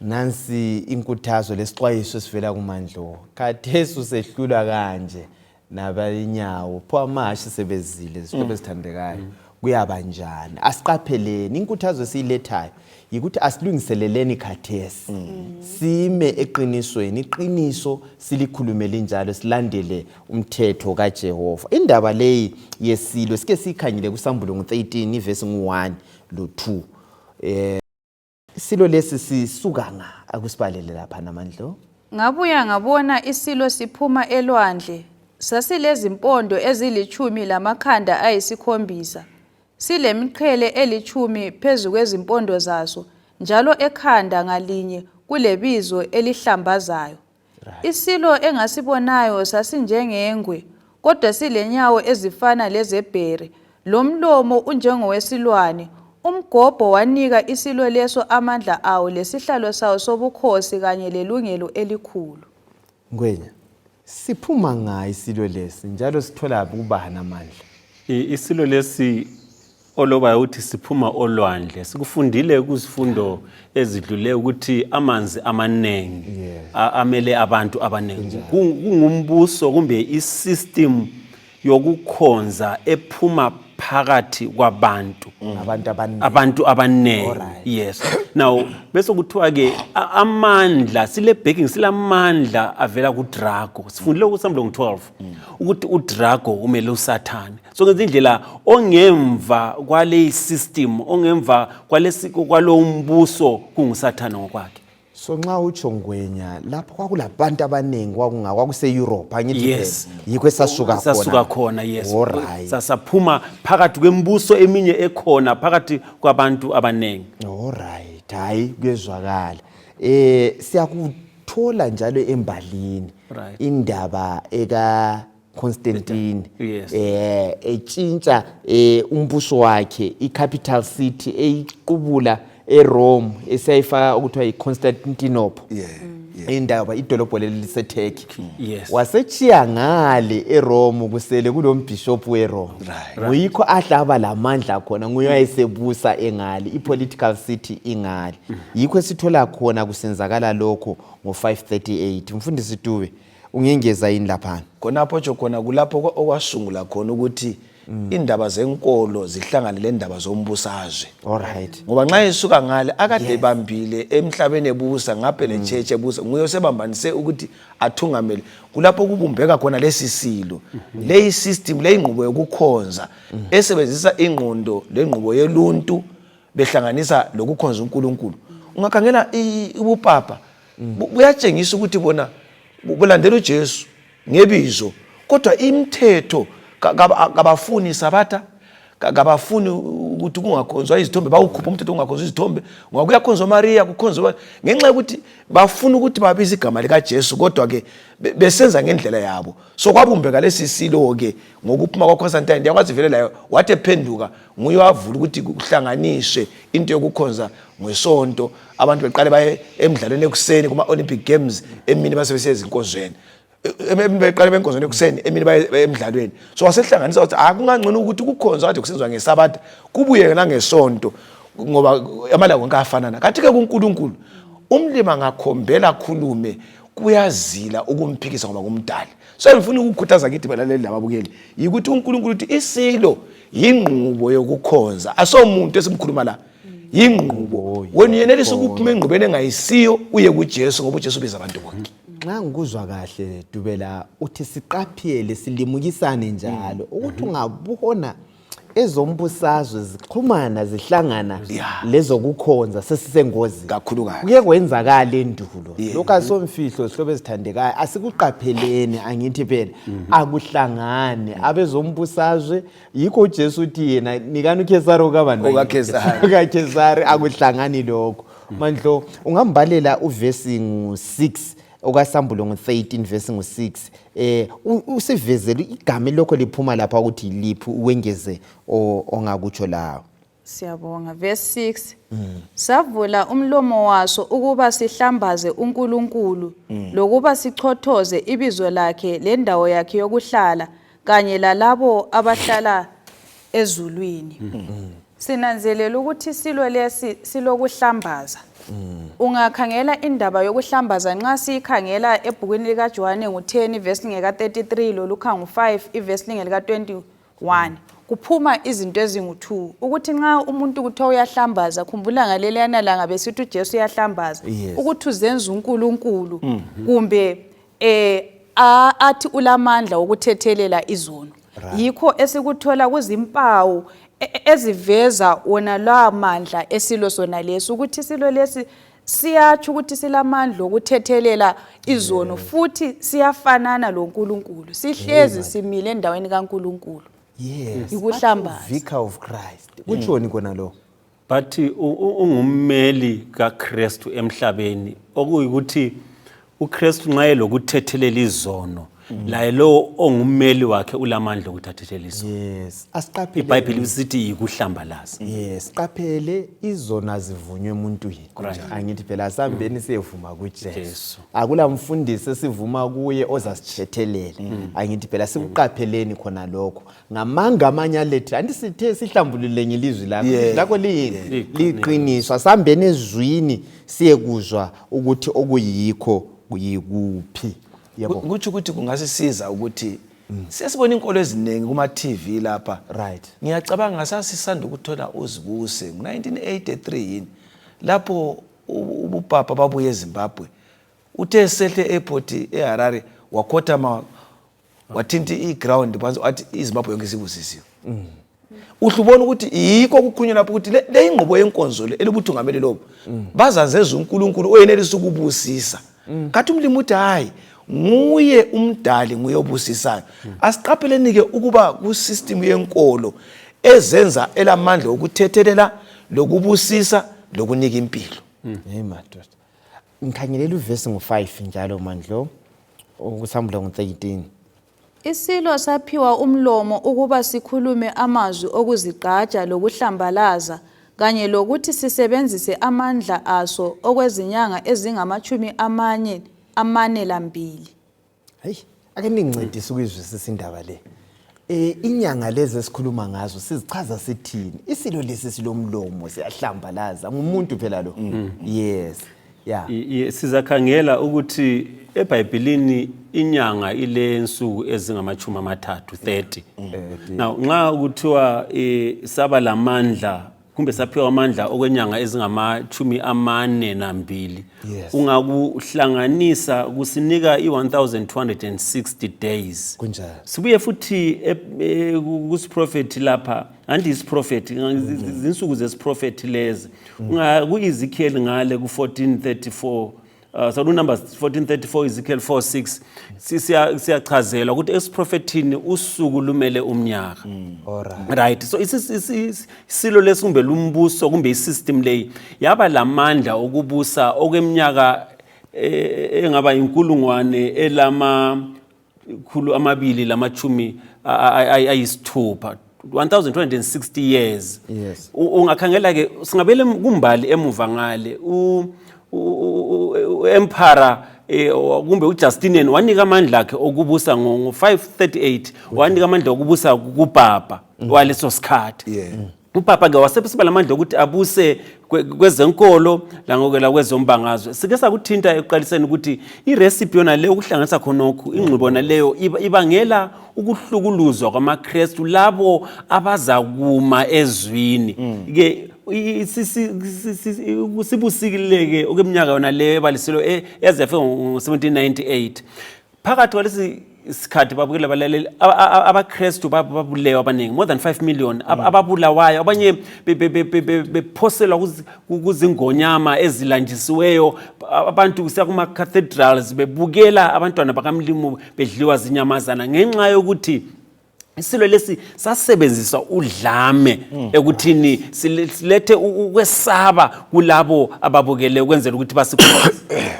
nansi inkuthazo lesixwayiso esivela kuMandlo khathesi usehlula kanje nabalinyawo pho amashi sebezile izihlobo ezithandekayo kuyaba njani asiqapheleni inkuthazo siyilethayo yikuthi asilungiseleleni khathesi sime eqinisweni iqiniso silikhulumele njalo silandele umthetho kaJehova indaba leyi yesilo sike sikhangile kuSambulo 13 ivesi 1 lo 2 isilo lesi sisuka akusibalele lapha naMandlo
ngabuya ngabona isilo siphuma elwandle sasilezimpondo ezili10 lamakhanda ayisikhombisa silemiqhele eli10 phezu kwezimpondo zaso njalo ekhanda ngalinye kulebizo elihlambazayo isilo engasibonayo sasinjengengwe kodwa silenyawo ezifana lezebhere lomlomo unjengowesilwane umgobho wanika isilo leso amandla awo lesihlalo sawo sobukhosi kanye lelungelo elikhulu
ngwenya siphuma ngayo isilo lesi njalo sithola ubani amandla
isilo lesi olobayo uthi siphuma olwandle sikufundile kuzifundo ezidlule ukuthi amanzi amanengi amele abantu abanengi kungumbuso kumbe isystem yokukhonza ephuma phakathi kwabantu abantu abanengi. Yes. Now bese kuthiwa ke amandla sile backing silamandla avela ku Drago sifundile kuSambulo 12 ukuthi uDrago umele uSathane. So ngezindlela ongemva kwale system ongemva kwalo umbuso kunguSathane ngokwakhe.
So nxa utsho Ngwenya lapho kwakulabantu abanengi kwakuse Europe angithi
Yes.
yikho esasuka
khona. Yes.
Alright.
Sasaphuma phakathi kwembuso eminye ekhona phakathi kwabantu abanengi.
Alright, hayi kuyezwakala. Siyakuthola njalo embalini
Right.
indaba eka Constantine
Yes.
etshintsha umbuso wakhe icapital city eyiqubula eRome esayifaka ukuthiwa iConstantinople. Indaba idolobho leliseTurkey.
Yes.
Wasechiya ngale eRome kusele kulombishop weRome. Nguyikho ahlaba lamandla khona nguye wayesebusa engale ipolitical city ingale. Yikho esithola khona kusenzakala lokho ngo538. Mfundisi Dube ungengeza yini lapha?
Khonapho nje khona kulapho okwasungula khona ukuthi indaba zenkolo zihlangane lendaba zombusazwe.
Alright.
Ngoba nxa isuka ngale akade bambile emhlabeni ebusa ngaphe le church ebusa nguye osebambanise ukuthi athungamele kulapho kubumbeka khona lesisilo le system le ingqubo yokukhonza esebenzisa ingqondo lengqubo yeluntu behlanganisa lokukhonza uNkulunkulu. Ungakhangela ubupapa buyatshengisa ukuthi bona bulandela uJesu ngebizo kodwa imithetho kabafuni sabatha kabafuni ukuthi kungakhonzwa izithombe bawukhupha umthetho ungakhonzwa izithombe ngoba kuyakhonzwa Maria kukhonzwa ngenxa ukuthi bafuna ukuthi babize igama lika Jesu kodwa ke besenza ngendlela yabo. So kwabumbeka lesisilo ke ngokuphuma kwaConstantine yakwazi vele layo wathi ephenduka nguye wavula ukuthi kuhlanganiswe into yokukhonza ngwesonto abantu beqale baye emidlalweni ekuseni kuma Olympic Games emini basebesezi inkozweni beqale benkonzweni ekuseni emini baye emidlalweni. So wasehlanganisa ukuthi akungangcono ukuthi kukhonza kade kusenziwa ngeSabatha kubuye nangesonto ngoba amalanga wonke afanana. Kanti ke kuNkulunkulu umlimi angakhombela khulume kuyazila ukumphikisa ngoba kumdali. So ngifuna ukukhuthaza kithi balaleli lababukeli yikuthi uNkulunkulu uthi isilo yingqubo yokukhonza asomuntu esimkhuluma la yingqubo wena yenelisa ukuphuma engqubeni engayisiyo uye kuJesu ngoba uJesu ubiza abantu bonke.
Nxa ngikuzwa kahle Dubela uthi siqaphele silimukisane njalo ukuthi ungabona ezombusazwe zixhumana zihlangana lezokukhonza sesisengozini
kakhulukazi
kuye kwenzakala endulo lokho asomfihlo sihlobo ezithandekayo asikuqapheleni angithi phela akuhlangane abezombusazwe yikho uJesu uthi yena nikani uKesari okabani okaKesari akuhlangani lokho mandlo ungambalela uvesi ngo6 okaSambulo ngo13 verse ngo6 usivezele igama lokho liphuma lapha ukuthi liphi uwengeze ongakutsho lawo.
Siyabonga verse 6 savula umlomo waso ukuba sihlambaze uNkulunkulu lokuba sichothoze ibizo lakhe lendawo yakhe yokuhlala kanye lalabo abahlala ezulwini. Sinanzelela ukuthi silo lesi silokuhlambaza. Ungakhangela indaba yokuhlambaza nxa sikhangela ebhukwini lika Johane ngo10 verse ngeka 33 lo Luka ngo5 iverse lingeka 21 kuphuma izinto ezingu2 ukuthi nxa umuntu kuthiwa uyahlambaza khumbula ngalelana langa besithi uJesu uyahlambaza ukuthi uzenza uNkulunkulu kumbe athi ulamandla wokuthethelela izono. Yikho esikuthola kuzimpawu eziveza wona la mandla esilo sona leso ukuthi isilo lesi siyatsho ukuthi silamandla okuthethelela izono futhi siyafanana loNkulunkulu sihlezi simile endaweni kaNkulunkulu.
Yes,
ikuhlambaza
vicar of Christ kutshoni kona lo
but ungummeli kaKristu emhlabeni okuyikuthi uKristu nxa elokuthethelela izono laye lo ongummeli wakhe ulamandla ukuthi athethe liso.
Yes, asiqaphele.
iBhayibheli lisithi yikuhlambalaza.
Yes, qaphele izona zivunywe emuntwini. Angithi phela asambeni siyevuma kuJesu. Akula mfundisi esivuma kuye ozasithethelela. Angithi phela sikuqapheleni khona lokho. Ngamanga amanye alethu andisithe sihlambulule ngilizwi lakho. Lakho liqiniso. Asambeni ezwini siye kuzwa ukuthi okuyikho kuyikuphi. Yebo.
Kuthi kungasisiza ukuthi siyasibona inkolo eziningi kuma TV lapha.
Right.
Ngiyacabanga ngasasisanda ukuthola uZibuse ngo1983 yini lapho ubupapa babuye eZimbabwe. Uthe sehle airport eHarare wakhothama wathinta iground phansi wathi iZimbabwe yonke sibusisiwe. Uhlubona ukuthi yikho kukhulunywa lapho ukuthi le ingqobo yenkonzo le elibuthungameli lobo bazazeza uNkulunkulu oyenelisa ukubusisa. Kathi umlimi uthi hayi nguye umdali nguye obusisayo. Asiqapheleni ke ukuba ku system yenkolo ezenza elamandla okuthethelela lokubusisa lokunika impilo.
Hey madoda. Ngikhangelela uverse ngo5 njalo mandlo ukusambula ngo13.
Isilo saphiwa umlomo ukuba sikhulume amazwi okuzigqaja lokuhlambalaza kanye lokuthi sisebenzise amandla aso okwezinyanga ezingama-42.
Hey, ake ningincedise ukuzwisisa indaba le. Inyanga lezi esikhuluma ngazo sizichaza sithini? Isilo lesi silomlomo siyahlambalaza ngumuntu phela lo. Yes. Yeah.
Sizakhangela ukuthi eBhayibhelini inyanga ile nsuku ezingama-30 30. Now nxa kuthiwa saba lamandla kumbe saphiwa amandla okwenyanga ezingama-42 ungakuhlanganisa kusinika i1260 days.
Kunjalo.
Sibuye futhi kusiprofeti lapha andisiprofeti izinsuku zesiprofeti lezi ku-Ezekiel ngale ku1434 so Numbers 1434 Ezekiel 4:6 siyachazelwa ukuthi esiprofetini usuku lumele umnyaka. Right. So isilo lesumbe lumbuso kumbe isystem leyi yaba lamandla okubusa okweminyaka engaba inkulungwane elama-260 1260 years.
Yes.
Ungakhangela ke singabele kumbali emuva ngale Emperor kumbe uJustinian wanika amandla akhe okubusa ngo538 wanika amandla okubusa kuPapa waleso sikhathi. uPapa ke wasebenzisa lamandla ukuthi abuse kwezenkolo langokela kwezombangazwe. Sike sakuthinta eqaliseni ukuthi irecipe yona le ukuhlanganisa khonokho ingqibo naleyo ibangela ukuhlukuluzwa kwamaKristu labo abazakuma ezwini ke sibusikileke okweminyaka yona le baliselo ezefe ngo1798 phakathi kwalesi isikhathi babukela abalaleli abaKristu babulewa abaningi more than 5 million ababulawayo abanye bephoselwa kuzingonyama ezilanjisiweyo abantu kusiya kuma cathedrals bebukela abantwana bakamlimu bedliwa zinyamazana ngenxa yokuthi isilo lesi sasebenzisa udlame ekuthini silethe ukwesaba kulabo ababukele ukwenzela ukuthi basikhoze.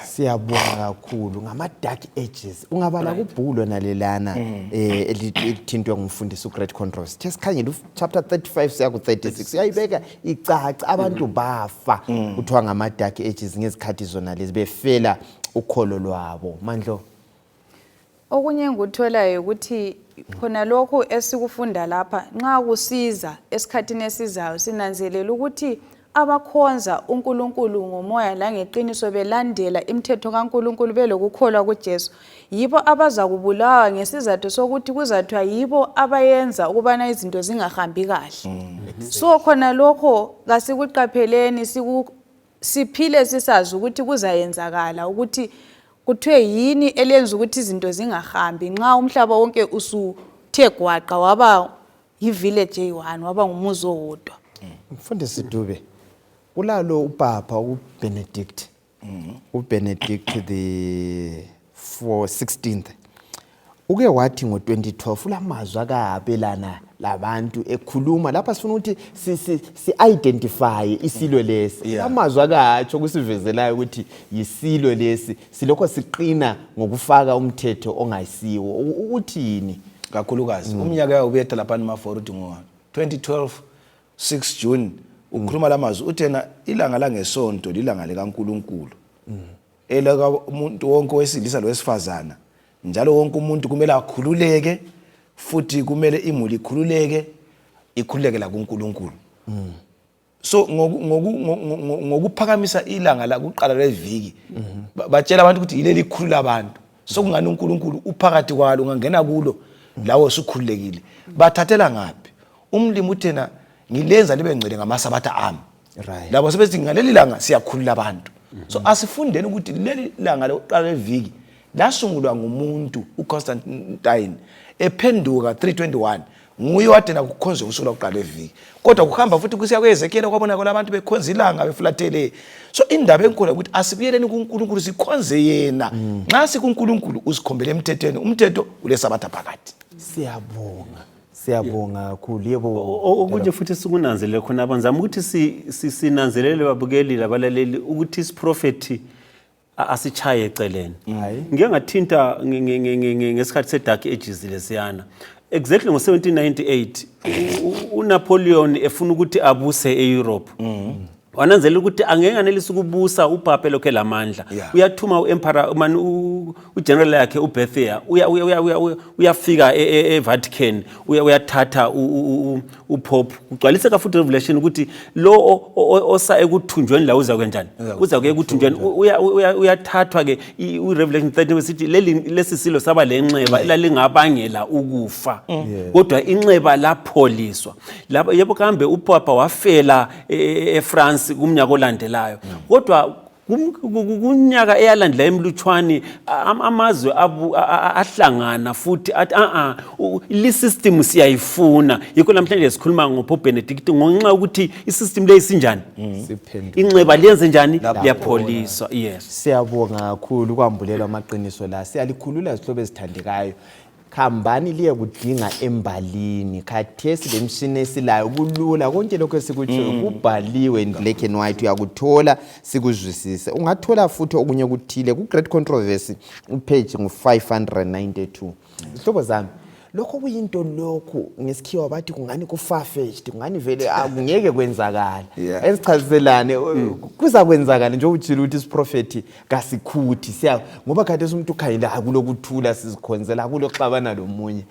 Siyabonga kakhulu ngama dark ages. Ungabala kubhulo nalelana elithintwe ngumfundisi uGreat Controversy. Thesikhangela chapter 35 siya ku36 uyayibeka icaca abantu bafa kuthiwa ngama dark ages ngezikhathi zona lezi befela ukholo lwabo. Mandlo
okunye ngikutholayo ukuthi khona lokho esikufunda lapha nxa kusiza esikhathini esizayo sinanzelela ukuthi abakhonza uNkulunkulu ngomoya la ngeqiniso belandela imithetho kaNkulunkulu belokukholwa kuJesu yibo abaza kubulawa ngesizathu sokuthi kuzathiwa yibo abayenza ukubana izinto zingahambi kahle. So khona lokho kasikuqapheleni siphile sisazi ukuthi kuzayenzakala ukuthi kuthiwe yini elenza ukuthi izinto zingahambi nxa umhlaba wonke usuthe gwaqa waba yivillage eyi1 waba ngumuzi owodwa.
Mfundisi Dube ulalo uPapa uBenedict uBenedict the 16th uke wathi ngo2012 ulamazwi akabelana labantu ekhuluma lapha sifuna ukuthi si-identify isilwe lesi.
Yeah.
Amazwi akatsho kusivezelayo ukuthi yisilwe lesi silokho siqina ngokufaka umthetho ongayisiwo. Uthini?
Kakhulukazi umnyaka yawubetha lapha eMaforo uthi ngo-2012 6 June ukhuluma lamazwi uthena ilanga langesonto lilanga likaNkulunkulu. Elaka umuntu wonke wesilisa lowesifazana njalo wonke umuntu kumele akhululeke futhi kumele imuli ikhululeke la kuNkulunkulu. So ngokuphakamisa ilanga la kuqala leviki batshela abantu ukuthi yileli khulula abantu. So kungani uNkulunkulu uphakathi kwalo ungangena kulo lawo usukhululekile. Bathathela ngaphi? Umlimi uthena ngilenza libe ngcwele ngamasabatha ami.
Right.
Labo sebethi ngaleli langa siyakhulula abantu. So asifundeni ukuthi leli langa lokuqala leviki lasungulwa ngumuntu uConstantine ephenduka 321 nguye wathena kukhonza usuku lokuqala leviki. Kodwa kuhamba futhi kusiya kweZekhiyeli kwabona abantu bekhonza ilanga befulathele. So indaba enkulu ukuthi asibuyeleni kuNkulunkulu sikhonze yena. Nxa sikuNkulunkulu usikhombele emthethweni, umthetho ulesabatha phakathi.
Siyabonga kakhulu. Yebo.
Okunye futhi sikunanzelele khona abanzama ukuthi sinanzelele babukeli labalaleli ukuthi isiprofeti asichaye eceleni. Ngike ngathinta ngesikhathi seDark Ages lesiyana. Exactly ngo-1798 uNapoleon efuna ukuthi abuse eEurope. Wananzela ukuthi angeke anelise ukubusa uPapa lokho elamandla. Uyathuma uEmperor uGeneral yakhe uBerthier uyafika eVatican uyathatha uPope. Ugcwalise futhi Revelation ukuthi lo osa ekuthunjweni la uza kwenjani. Uza kuye ekuthunjweni uyathathwa ke uRevelation 13 wesithi lesi silo saba lenxeba elalingabangela ukufa. Kodwa inxeba lapholiswa. Lapho yebo kambe uPapa wafela eFrance kumnyaka olandelayo. Kodwa kunyaka eyalandela emlutshwani amazwe ahlangana futhi athi li system siyayifuna. Yikho namhlanje sikhuluma ngoPope Benedict ngonxa ukuthi isystem le isinjani. Inxeba liyenze njani liyapholiswa. Yes.
Siyabonga kakhulu kwambulelwa amaqiniso la. Siyalikhulula izihlobo ezithandekayo. Khambani liye kudinga embalini. Khathesi lemshini esilayo kulula konke lokho esikutsho kubhaliwe in black and white uyakuthola sikuzwisise. Ungathola futhi okunye kuthile ku Great Controversy page ngu592. Izihlobo zami lokho kuyinto lokho ngesikhiwa bathi kungani ku far-fetched kungani vele akungeke kwenzakala. Esichaziselane kuza kwenzakala nje utshila ukuthi isiprofeti kasikhuthi siya ngoba kade umuntu ukhayela kulokuthula sizikhonzela kuloxabana lomunye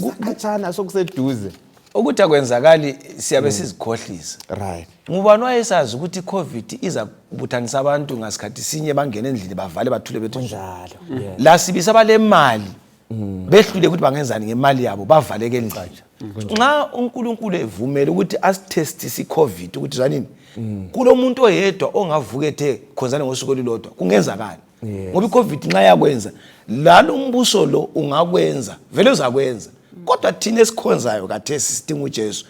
kukhatshana sokuseduze
ukuthi akwenzakali siyabe sizikhohlisa.
Right.
Ngubani wayesazi ukuthi iCovid iza kubuthanisa abantu ngasikhathi sinye bangena endlini bavale bathule bethu
njalo.
La sibisa balemali behlule ukuthi bangenzani ngemali yabo bavaleke endlini. Nxa uNkulunkulu evumele ukuthi asitestise iCovid ukuthi zanini kulomuntu oyedwa ongavuke khonzana ngosuku olulodwa kungenzakala. Ngoba iCovid nxa yakwenza lalo umbuso lo ungakwenza vele uzakwenza. Kodwa thina esikhonzayo kathesi sidinga uJesu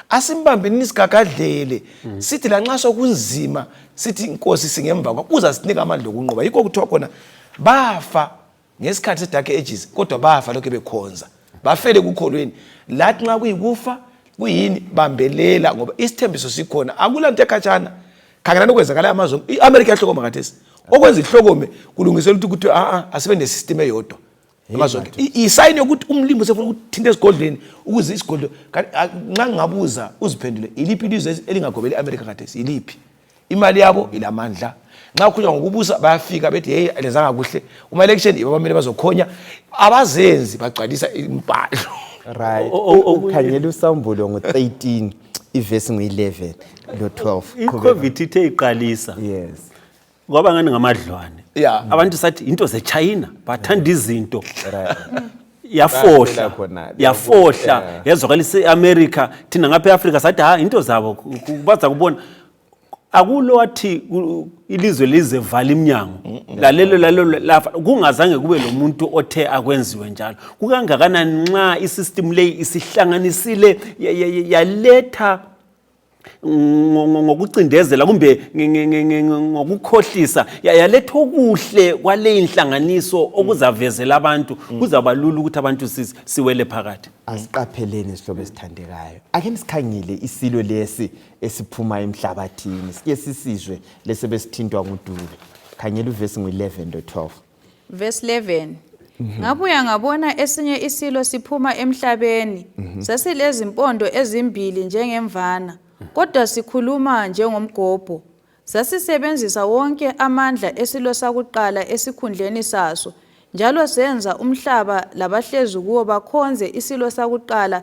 asimbambeni isigagadlele sithi la nxa sokunzima sithi inkosi singemva kwa uza sinika amandla okunqoba. Yikho kuthiwa khona bafa ngesikhathi seDark Ages kodwa bafa lokho bekhonza bafele kukholweni. Lathi nxa kuyikufa kuyini bambelela ngoba isithembiso sikhona akulanto ekhatshana. Khangela nokwenzakala amazwe iAmerica yahlokoma kathesi okwenza ihlokome kulungisela ukuthi asibe nesystem eyodwa. Amazwe isayini yokuthi umlimi usefuna ukuthinta esigodlweni ukuze isigodlo nxa ngabuza uziphendule iliphi ilizwe elingagobeli iAmerica kathesi iliphi imali yabo ilamandla. Nxa kukhulunywa ngokubusa bayafika bethi hey lezanga kuhle uma election ibabamele bazokhonya abazenzi bagcwalisa impalo.
Right. Ukhanyela usambulo ngo13 iverse ngu11 no12.
iCovid ithe iqalisa.
Yes.
Ngoba ngani ngamadlwane. Abantu sathi into zeChina bathanda izinto. Yafohla yazwakalisa eAmerica thina ngapha eAfrica sathi into zabo baza kubona akulo wathi ilizwe lizevala iminyango lalelo lafa kungazange kube lo muntu othe akwenziwe njalo. Kukangakanani nxa isystem le isihlanganisile yaletha ngokucindezela kumbe ngokukhohlisa yaletha okuhle kwale inhlanganiso okuzavezela abantu kuzaba lula ukuthi abantu siwele phakathi.
Asiqapheleni isihlobo esithandekayo. Ake nisikhangile isilo lesi esiphuma emhlabathini. Sike sisizwe lese besithintwa ngudube. Khangela uvesi ngo-11 no-12.
Verse 11. Ngabuya ngabona esinye isilo siphuma emhlabeni. Sasilezimpondo ezimbili njengemvana. Kodwa sikhuluma njengomgobho. Sasisebenzisa wonke amandla esilo sakuqala esikhundleni saso. Njalo senza umhlaba labahlezi kuwo bakhonze isilo sakuqala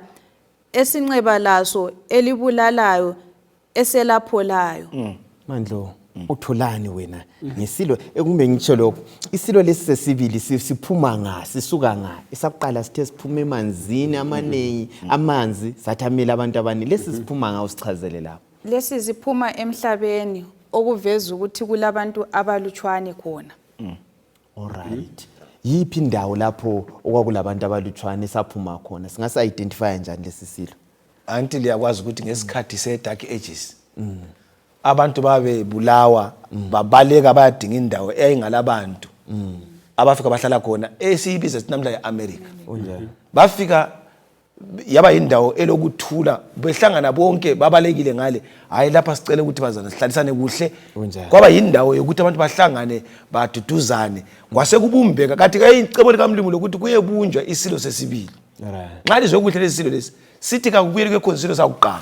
esinxeba laso elibulalayo eselapholayo.
Mandlo, utholani wena ngesilo ekumbe ngitsho lokho. Isilo lesi sesibili siphuma nga, sisuka nga. Esakuqala sithe siphuma emanzini amanengi, amanzi sathamela abantu abani. Lesi siphuma nga usichazele lapho.
Lesi siphuma emhlabeni okuveza ukuthi kulabantu abalutshwane khona.
Alright. Yiphi indawo lapho okwakulabantu abalutshwane saphuma khona? Singasa identify njani lesi silo?
Until yakwazi ukuthi ngesikhathi se-dark ages abantu babebulawa babaleka bayadinga indawo eyayingalabantu abafika bahlala khona esiyibiza sinamhla eAmerica. Bafika yaba indawo elokuthula behlangana bonke babalekile ngale hayi lapha sicela ukuthi bazana sihlalisane kuhle kwaba indawo yokuthi abantu bahlangane baduduzane kwase kubumbeka kathi kayicebo likamlimi lokuthi kuyebunjwa isilo sesibili. Nxa lizokuhle lesilo lesi sithi kakubuyele kwekonsilo sakuqala.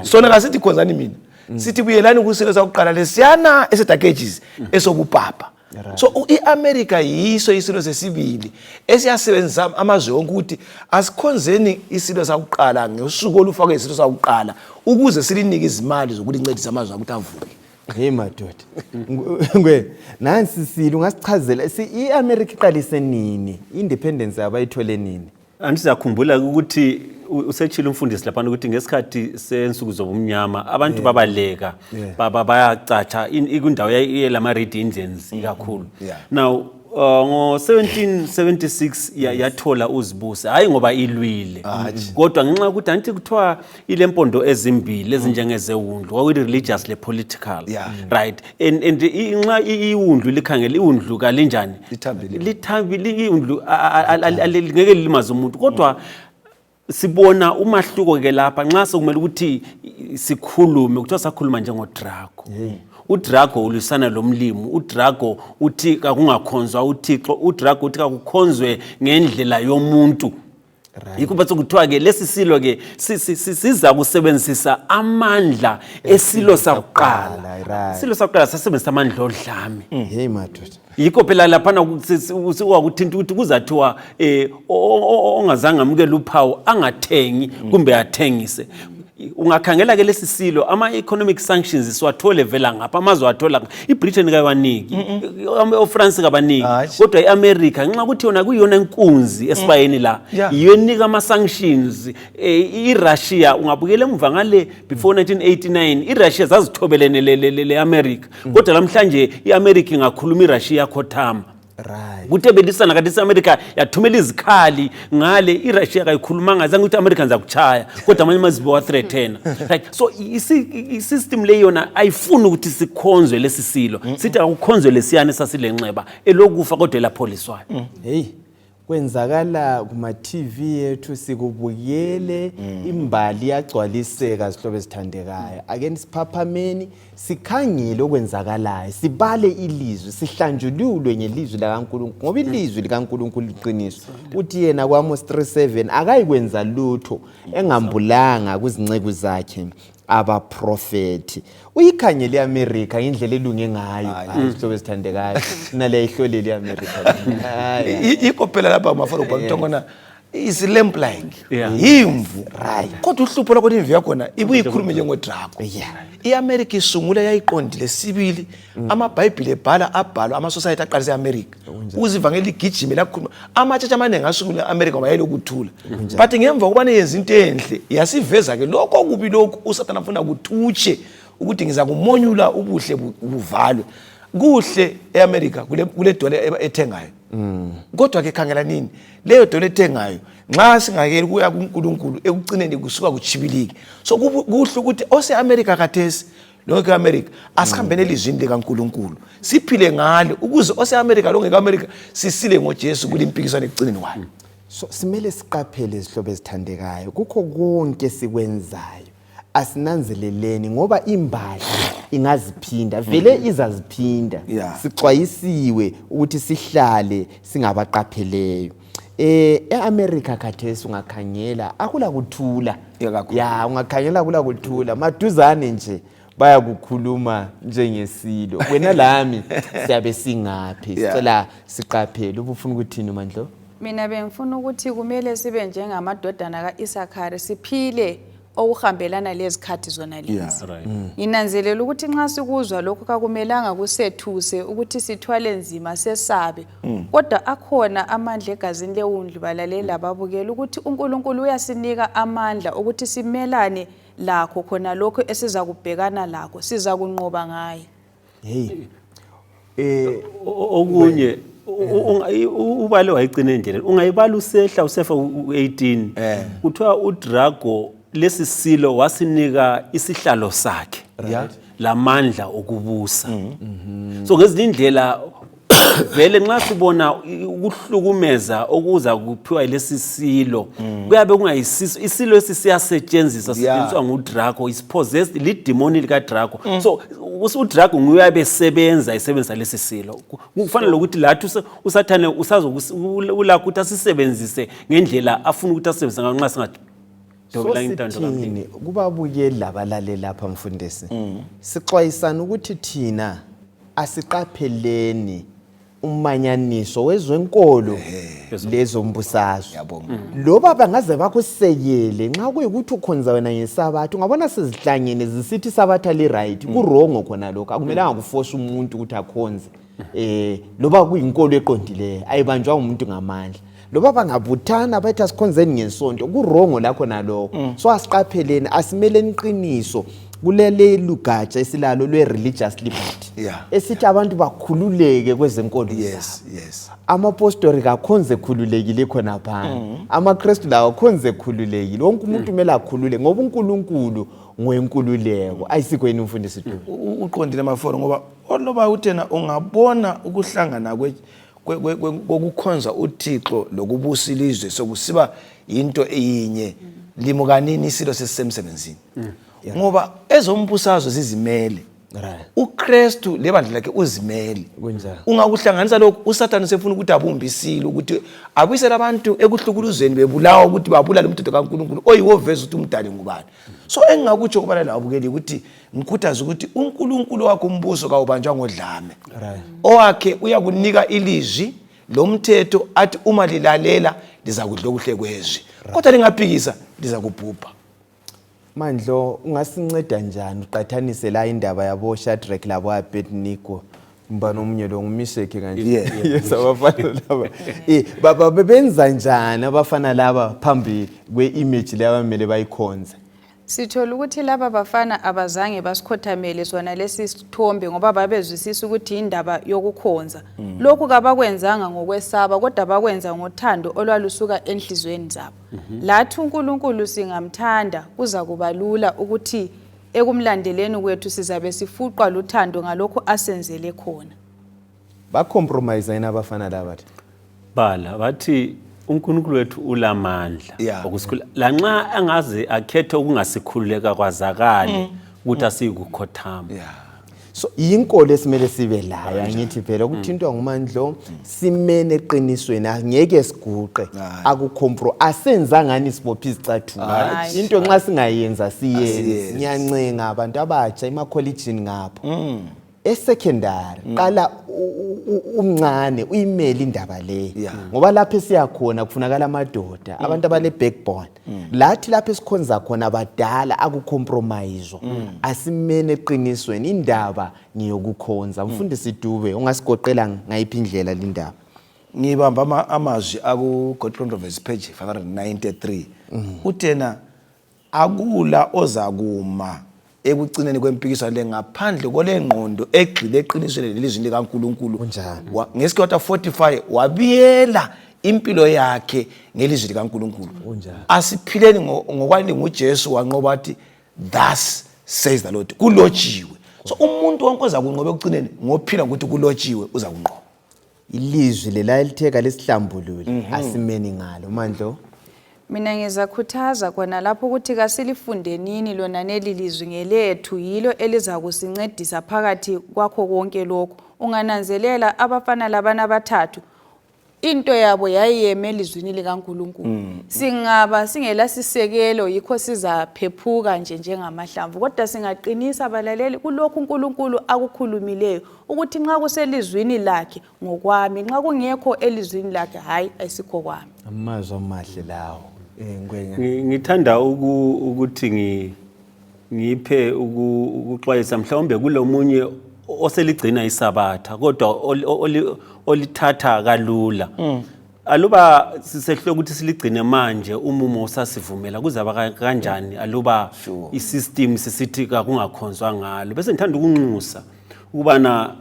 Sona kasithi khonzani mina sithi buyelani kusilo sakuqala lesiyana esedakejes esokupapa. So iAmerica yiso isilo sesibili esiyasebenzisa amazwe onke ukuthi asikhonzeni isilo sakuqala ngosuku olufakwe isilo sakuqala ukuze silinike izimali zokulincedisa amazwe ukuthi avuke.
Hey madoda. Ngwe nansi silo ngasichazela iAmerica iqalise nini? Independence abayithole nini?
Andisakhumbula ukuthi usetshila umfundisi lapha ukuthi ngesikhathi sensuku zobumnyama abantu babaleka bayacatsha indawo yelama Red Indians kakhulu. Now ngo-1776 yathola uzibuse hayi ngoba ilwile kodwa ngenxa ukuthi anti kuthiwa ilempondo ezimbili ezinjengezewundlu kwakuyi religious le political right and inxa iwundlu likhangela iwundlu kalinjani lithambile iwundlu ngeke limaze umuntu kodwa sibona umahluko ke lapha nxa sokumele ukuthi sikhulume kuthiwa sakhuluma njengoDrago. uDrago ulisana lomlimo. uDrago uthi kakungakhonzwa uThixo. uDrago uthi kakukhonzwe ngendlela yomuntu. Yikho bathi kuthiwa ke lesi silo ke siza kusebenzisa amandla esilo sakuqala. Isilo sakuqala sasebenzisa amandla odlame.
Hey madoda.
Yikho phela laphana ukuthinta ukuthi kuzathiwa ongazange amukela uphawu angathengi kumbe athengise. Ungakhangela ke lesi silo ama-economic sanctions siwathole vela ngapha amazwe athola iBritain kayiwaniki oFrance kabaniki kodwa iAmerica ngenxa ukuthi yona kuyona inkunzi esibayeni la yiyo enika ama-sanctions. iRussia ungabukela emva ngale before 1989 iRussia zazithobelene le-America kodwa namhlanje iAmerica ingakhuluma iRussia yakhothama. Kuthe belisana kade iAmerica yathumela izikhali ngale iRussia kayikhulumanga azange ukuthi iAmerica zakuchaya kodwa amanye amazwe wa threatena. Right, so isystem le yona ayifuni ukuthi sikhonzwe lesi silo sithi akukhonzwe lesiyane sasilenxeba elokufa kodwa elapholiswayo.
Hey kwenzakala kuma TV yethu sikubukele imbali yagcwaliseka sihlobo esithandekayo. Ake siphaphameni sikhangile okwenzakalayo sibale ilizwi sihlanjululwe ngelizwi likaNkulunkulu ngoba ilizwi likaNkulunkulu liqiniso. Uthi yena kwaMos 3:7 akayikwenza lutho engambulanga kuzinceke zakhe abaprofeti. Uyikhangele iAmerica indlela elunge ngayo isihlobo esithandekayo nale ihlolele iAmerica.
Yikho phela lapha mafalo bakutongona is lamp like imvu kodwa uhlupho lakho imvu yakhona ibuye ikhulume njengoDrago. iAmerica isungula yayiqondile sibili amaBhayibheli ebhala abhalwa ama-society aqalise eAmerica uzivangeli igijime lakhuluma ama-church amaningi asungula eAmerica wayelokuthula but ngemva kubane yenza into enhle yasiveza ke lokho kubi lokho uSathane afuna ukuthutshe ukuthi ngiza kumonyula ubuhle buvalwe kuhle eAmerica kule dola ethengayo kodwa ke khangela nini leyo dola ethengayo nxa singakeli kuya kuNkulunkulu ekugcineni kusuka kuchibiliki. So kuhle ukuthi ose-America khathesi lonke America asihambene elizwini likaNkulunkulu siphile ngalo ukuze ose-America lonke America sisile ngoJesu kulimpikisano ekugcineni kwayo.
So simele siqaphele izihlobo ezithandekayo kukho konke sikwenzayo asinanzeleleni ngoba imbali ingaziphinda vele izaziphinda. Sixwayisiwe ukuthi sihlale singabaqapheleyo. E-America khathesi ungakhangela akula kuthula. Ungakhangela akula kuthula maduzane nje bayakukhuluma njengesilo. Wena lami siyabe singaphi sicela siqaphele. Ubufuna ukuthini Mandlo?
Mina bengifuna ukuthi kumele sibe njengamadodana kaIsakhari siphile okuhambelana lezikhathi zona lezi. Inanzelela ukuthi nxa sikuzwa lokho kakumelanga kusethuse ukuthi sithwale nzima sesabe. Kodwa akhona amandla egazini lewundlu balalela ababukela ukuthi uNkulunkulu uyasinika amandla ukuthi simelane lakho khona lokho esiza kubhekana lakho siza kunqoba ngaye.
Okunye ubale wayigcina endleleni ungayibala usehla usefa u18 kuthiwa uDrago lesi silo wasinika isihlalo sakhe lamandla okubusa. So ngezinye indlela vele nxa sibona ukuhlukumeza okuza kuphiwa lesi silo kuyabe kungayisiso isilo siyasetshenziswa nguDrago is possessed lidemoni lika Drago. So uDrago nguyabe esebenzisa lesi silo kufanele ukuthi lathi usathane ulakho ukuthi asisebenzise ngendlela afuna ukuthi asebenzise ngayo nxa singathi
sithini kubabukeli labalale lapha mfundisi sixwayisana ukuthi thina asiqapheleni umanyaniso wezwenkolo lezombusazwe loba bangaze bakusekele nxa kuyikuthi ukhonza wena ngesabatha ungabona sezihlangene zisithi sabatha li right kurongo khona lokho akumelanga kuforce umuntu ukuthi akhonze loba kuyinkolo eqondileyo ayibanjwa umuntu ngamandla loba bangabuthana bathi asikhonzeni ngesonto kurongo lakho nalokho. So asiqapheleni asimeleni iqiniso kulele lugatsha esilalo lwe-religious liberty esithi abantu bakhululeke kwezenkolo zabo. Amapostoli kakhonze khululekile khona phana amaKristu lawo khonze khululekile wonke umuntu kumele akhulule ngoba uNkulunkulu ngoyenkululeko ayisikho yini umfundisi tu
uqondile maforo ngoba oloba uthena ungabona ukuhlangana kokukhonza uThixo lokubusa ilizwe sokusiba into eyinye limukanini isilo sesisemsebenzini ngoba ezombusazwe zizimele uKristu lebandla lakhe uzimele ungakuhlanganisa lokho uSathane sefuna ukuthi abumbisile ukuthi abuyisela abantu ekuhlukuluzweni bebulawa ukuthi babulale umthetho kaNkulunkulu oyiwoveza ukuthi umdali ngubani. So engingakutsho kubala labukeli ukuthi ngikhuthaza ukuthi uNkulunkulu wakho umbuso kawubanjwa ngodlame owakhe uyakunika ilizwi lomthetho athi uma lilalela liza kudla okuhle kwezwe kodwa lingaphikisa liza kubhubha.
Mandlo ungasinceda njani uqathanise la indaba yabo Shadrach labo Abednego mbana omunye lo ngumisheke kanje abafana laba baba bebenza njani abafana laba phambi kweimage leyo abamele bayikhonze?
Sithola ukuthi laba bafana abazange basikhothamele sona lesi sithombe ngoba babezwisisa ukuthi indaba yokukhonza. Lokhu kabakwenzanga ngokwesaba kodwa bakwenza ngothando olwalusuka enhlizweni zabo. Lathi uNkulunkulu singamthanda kuza kubalula ukuthi ekumlandeleni kwethu sizabe sifuqwa luthando ngalokho asenzele khona.
Ba compromise yena abafana laba
bala bathi uNkulunkulu wethu ulamandla okusikhula lanxa angaze akhethe ukungasikhululeka kwazakala ukuthi asiyikukhothama.
So inkolo esimele sibe layo angithi phela ukuthintwa ngumandlo simene eqinisweni angeke siguqe akukompro asenza ngani sibopha izicathu into nxa singayenza siyenze ngiyancenga abantu abatsha emacollegeini ngapho esecondary qala umncane uyimeli indaba le ngoba lapho siyakhona kufunakala amadoda abantu abale backbone lathi lapho esikhonza khona abadala akucompromise asimene eqinisweni indaba ngiyokukhonza mfundisi Dube ungasigoqela ngayiphi indlela lindaba.
Ngibamba amazwi aku God Controversy page 593 uthena akula ozakuma ekugcineni kwempikisano le ngaphandle kolengqondo egxile eqinisweni lelizwi likaNkulunkulu ngesikhathi 45 wabiyela impilo yakhe ngelizwi likaNkulunkulu. Asiphileni ngokwalinga uJesu wanqoba wathi thus says the Lord. Kulotshiwe. So umuntu wonke oza kunqoba ekucineni ngophila ukuthi kulotshiwe uza kunqoba.
Ilizwi lelayelitheka lesihlambulule asimeni ngalo Mandlo.
Mina ngizakhuthaza kona lapho ukuthi kasilifundenini lona nelilizwi ngelethu yilo eliza kusincedisa phakathi kwakho konke lokho. Ungananzelela abafana labana abathathu into yabo yayiyeme elizwini likaNkulunkulu. Singaba singela sisekelo yikho sizaphephuka njengamahlamvu kodwa singaqinisa abalaleli kulokhu uNkulunkulu akukhulumileyo ukuthi nxa kuselizwini lakhe ngokwami nxa kungekho elizwini lakhe hayi ayisikho kwami.
Amazwi amahle lawo. Ngwenya.
Ngithanda ukuthi ngiphe ukuxwayisa mhlawumbe kulomunye oseligcina isabatha kodwa olithatha kalula. Aluba sisehle ukuthi siligcine manje umumo usasivumela kuzaba kanjani aluba isystem sisithi kungakhonzwa ngalo. Bese ngithanda ukunxusa ukubana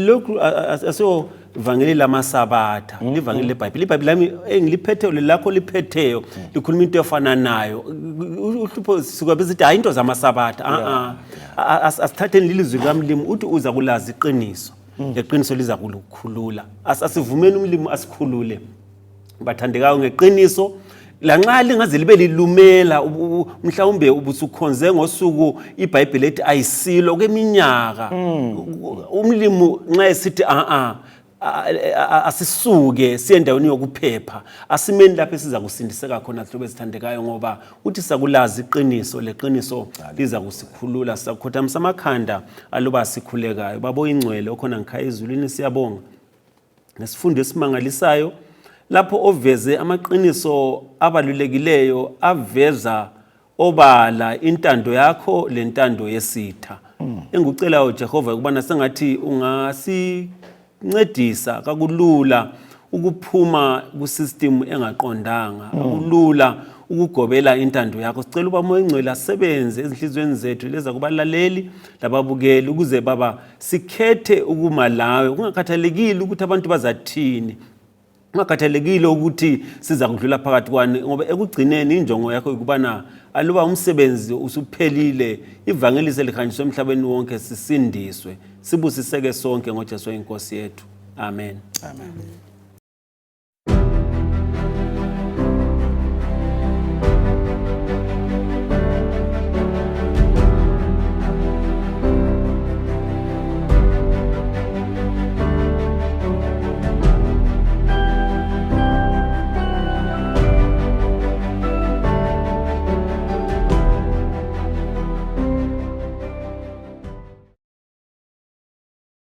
lokhu aso ivangeli lamasabatha livangeli leBhayibheli. iBhayibheli lami engiliphetheyo lakho liphetheyo likhuluma into efana nayo. Uhlupho sisuka besithi hayi into zamasabatha. Asithatheni lilizwi likaMlimi uthi uza kulazi iqiniso. Leqiniso liza kulukhulula. Asivumeni umlimi asikhulule. Bathandekayo ngeqiniso lanxa lingaze libe lilumela mhlawumbe ubusukhonze ngosuku iBhayibheli ethi ayisilo kweminyaka. Umlimi nxa esithi asisuke siye endaweni yokuphepha asimeni lapho siza kusindiseka khona hlobo esithandekayo ngoba uthi sakulazi iqiniso leqiniso liza kusikhulula. Sizakhothamisa amakhanda aluba sikhulekayo. Babo ingcwele okhona ngikhaya ezulwini siyabonga nesifundo esimangalisayo lapho oveze amaqiniso abalulekileyo aveza obala intando yakho lentando yesitha. Engikucela uJehova ukubana sengathi ungasincedisa kakulula ukuphuma kusystem engaqondanga. Kulula ukugobela intando yakho. Sicela uba moya ingcwele asebenze ezinhlizweni zethu leza kubalaleli lababukeli ukuze baba sikhethe ukuma lawe kungakhathalekile ukuthi abantu bazathini. Ungakhathalekile ukuthi siza kudlula phakathi kwani ngoba ekugcineni injongo yakho ukubana aluba umsebenzi usuphelile ivangeli selihanjiswe emhlabeni wonke sisindiswe sibusiseke sonke ngoJesu inkosi yethu. Amen.
Amen.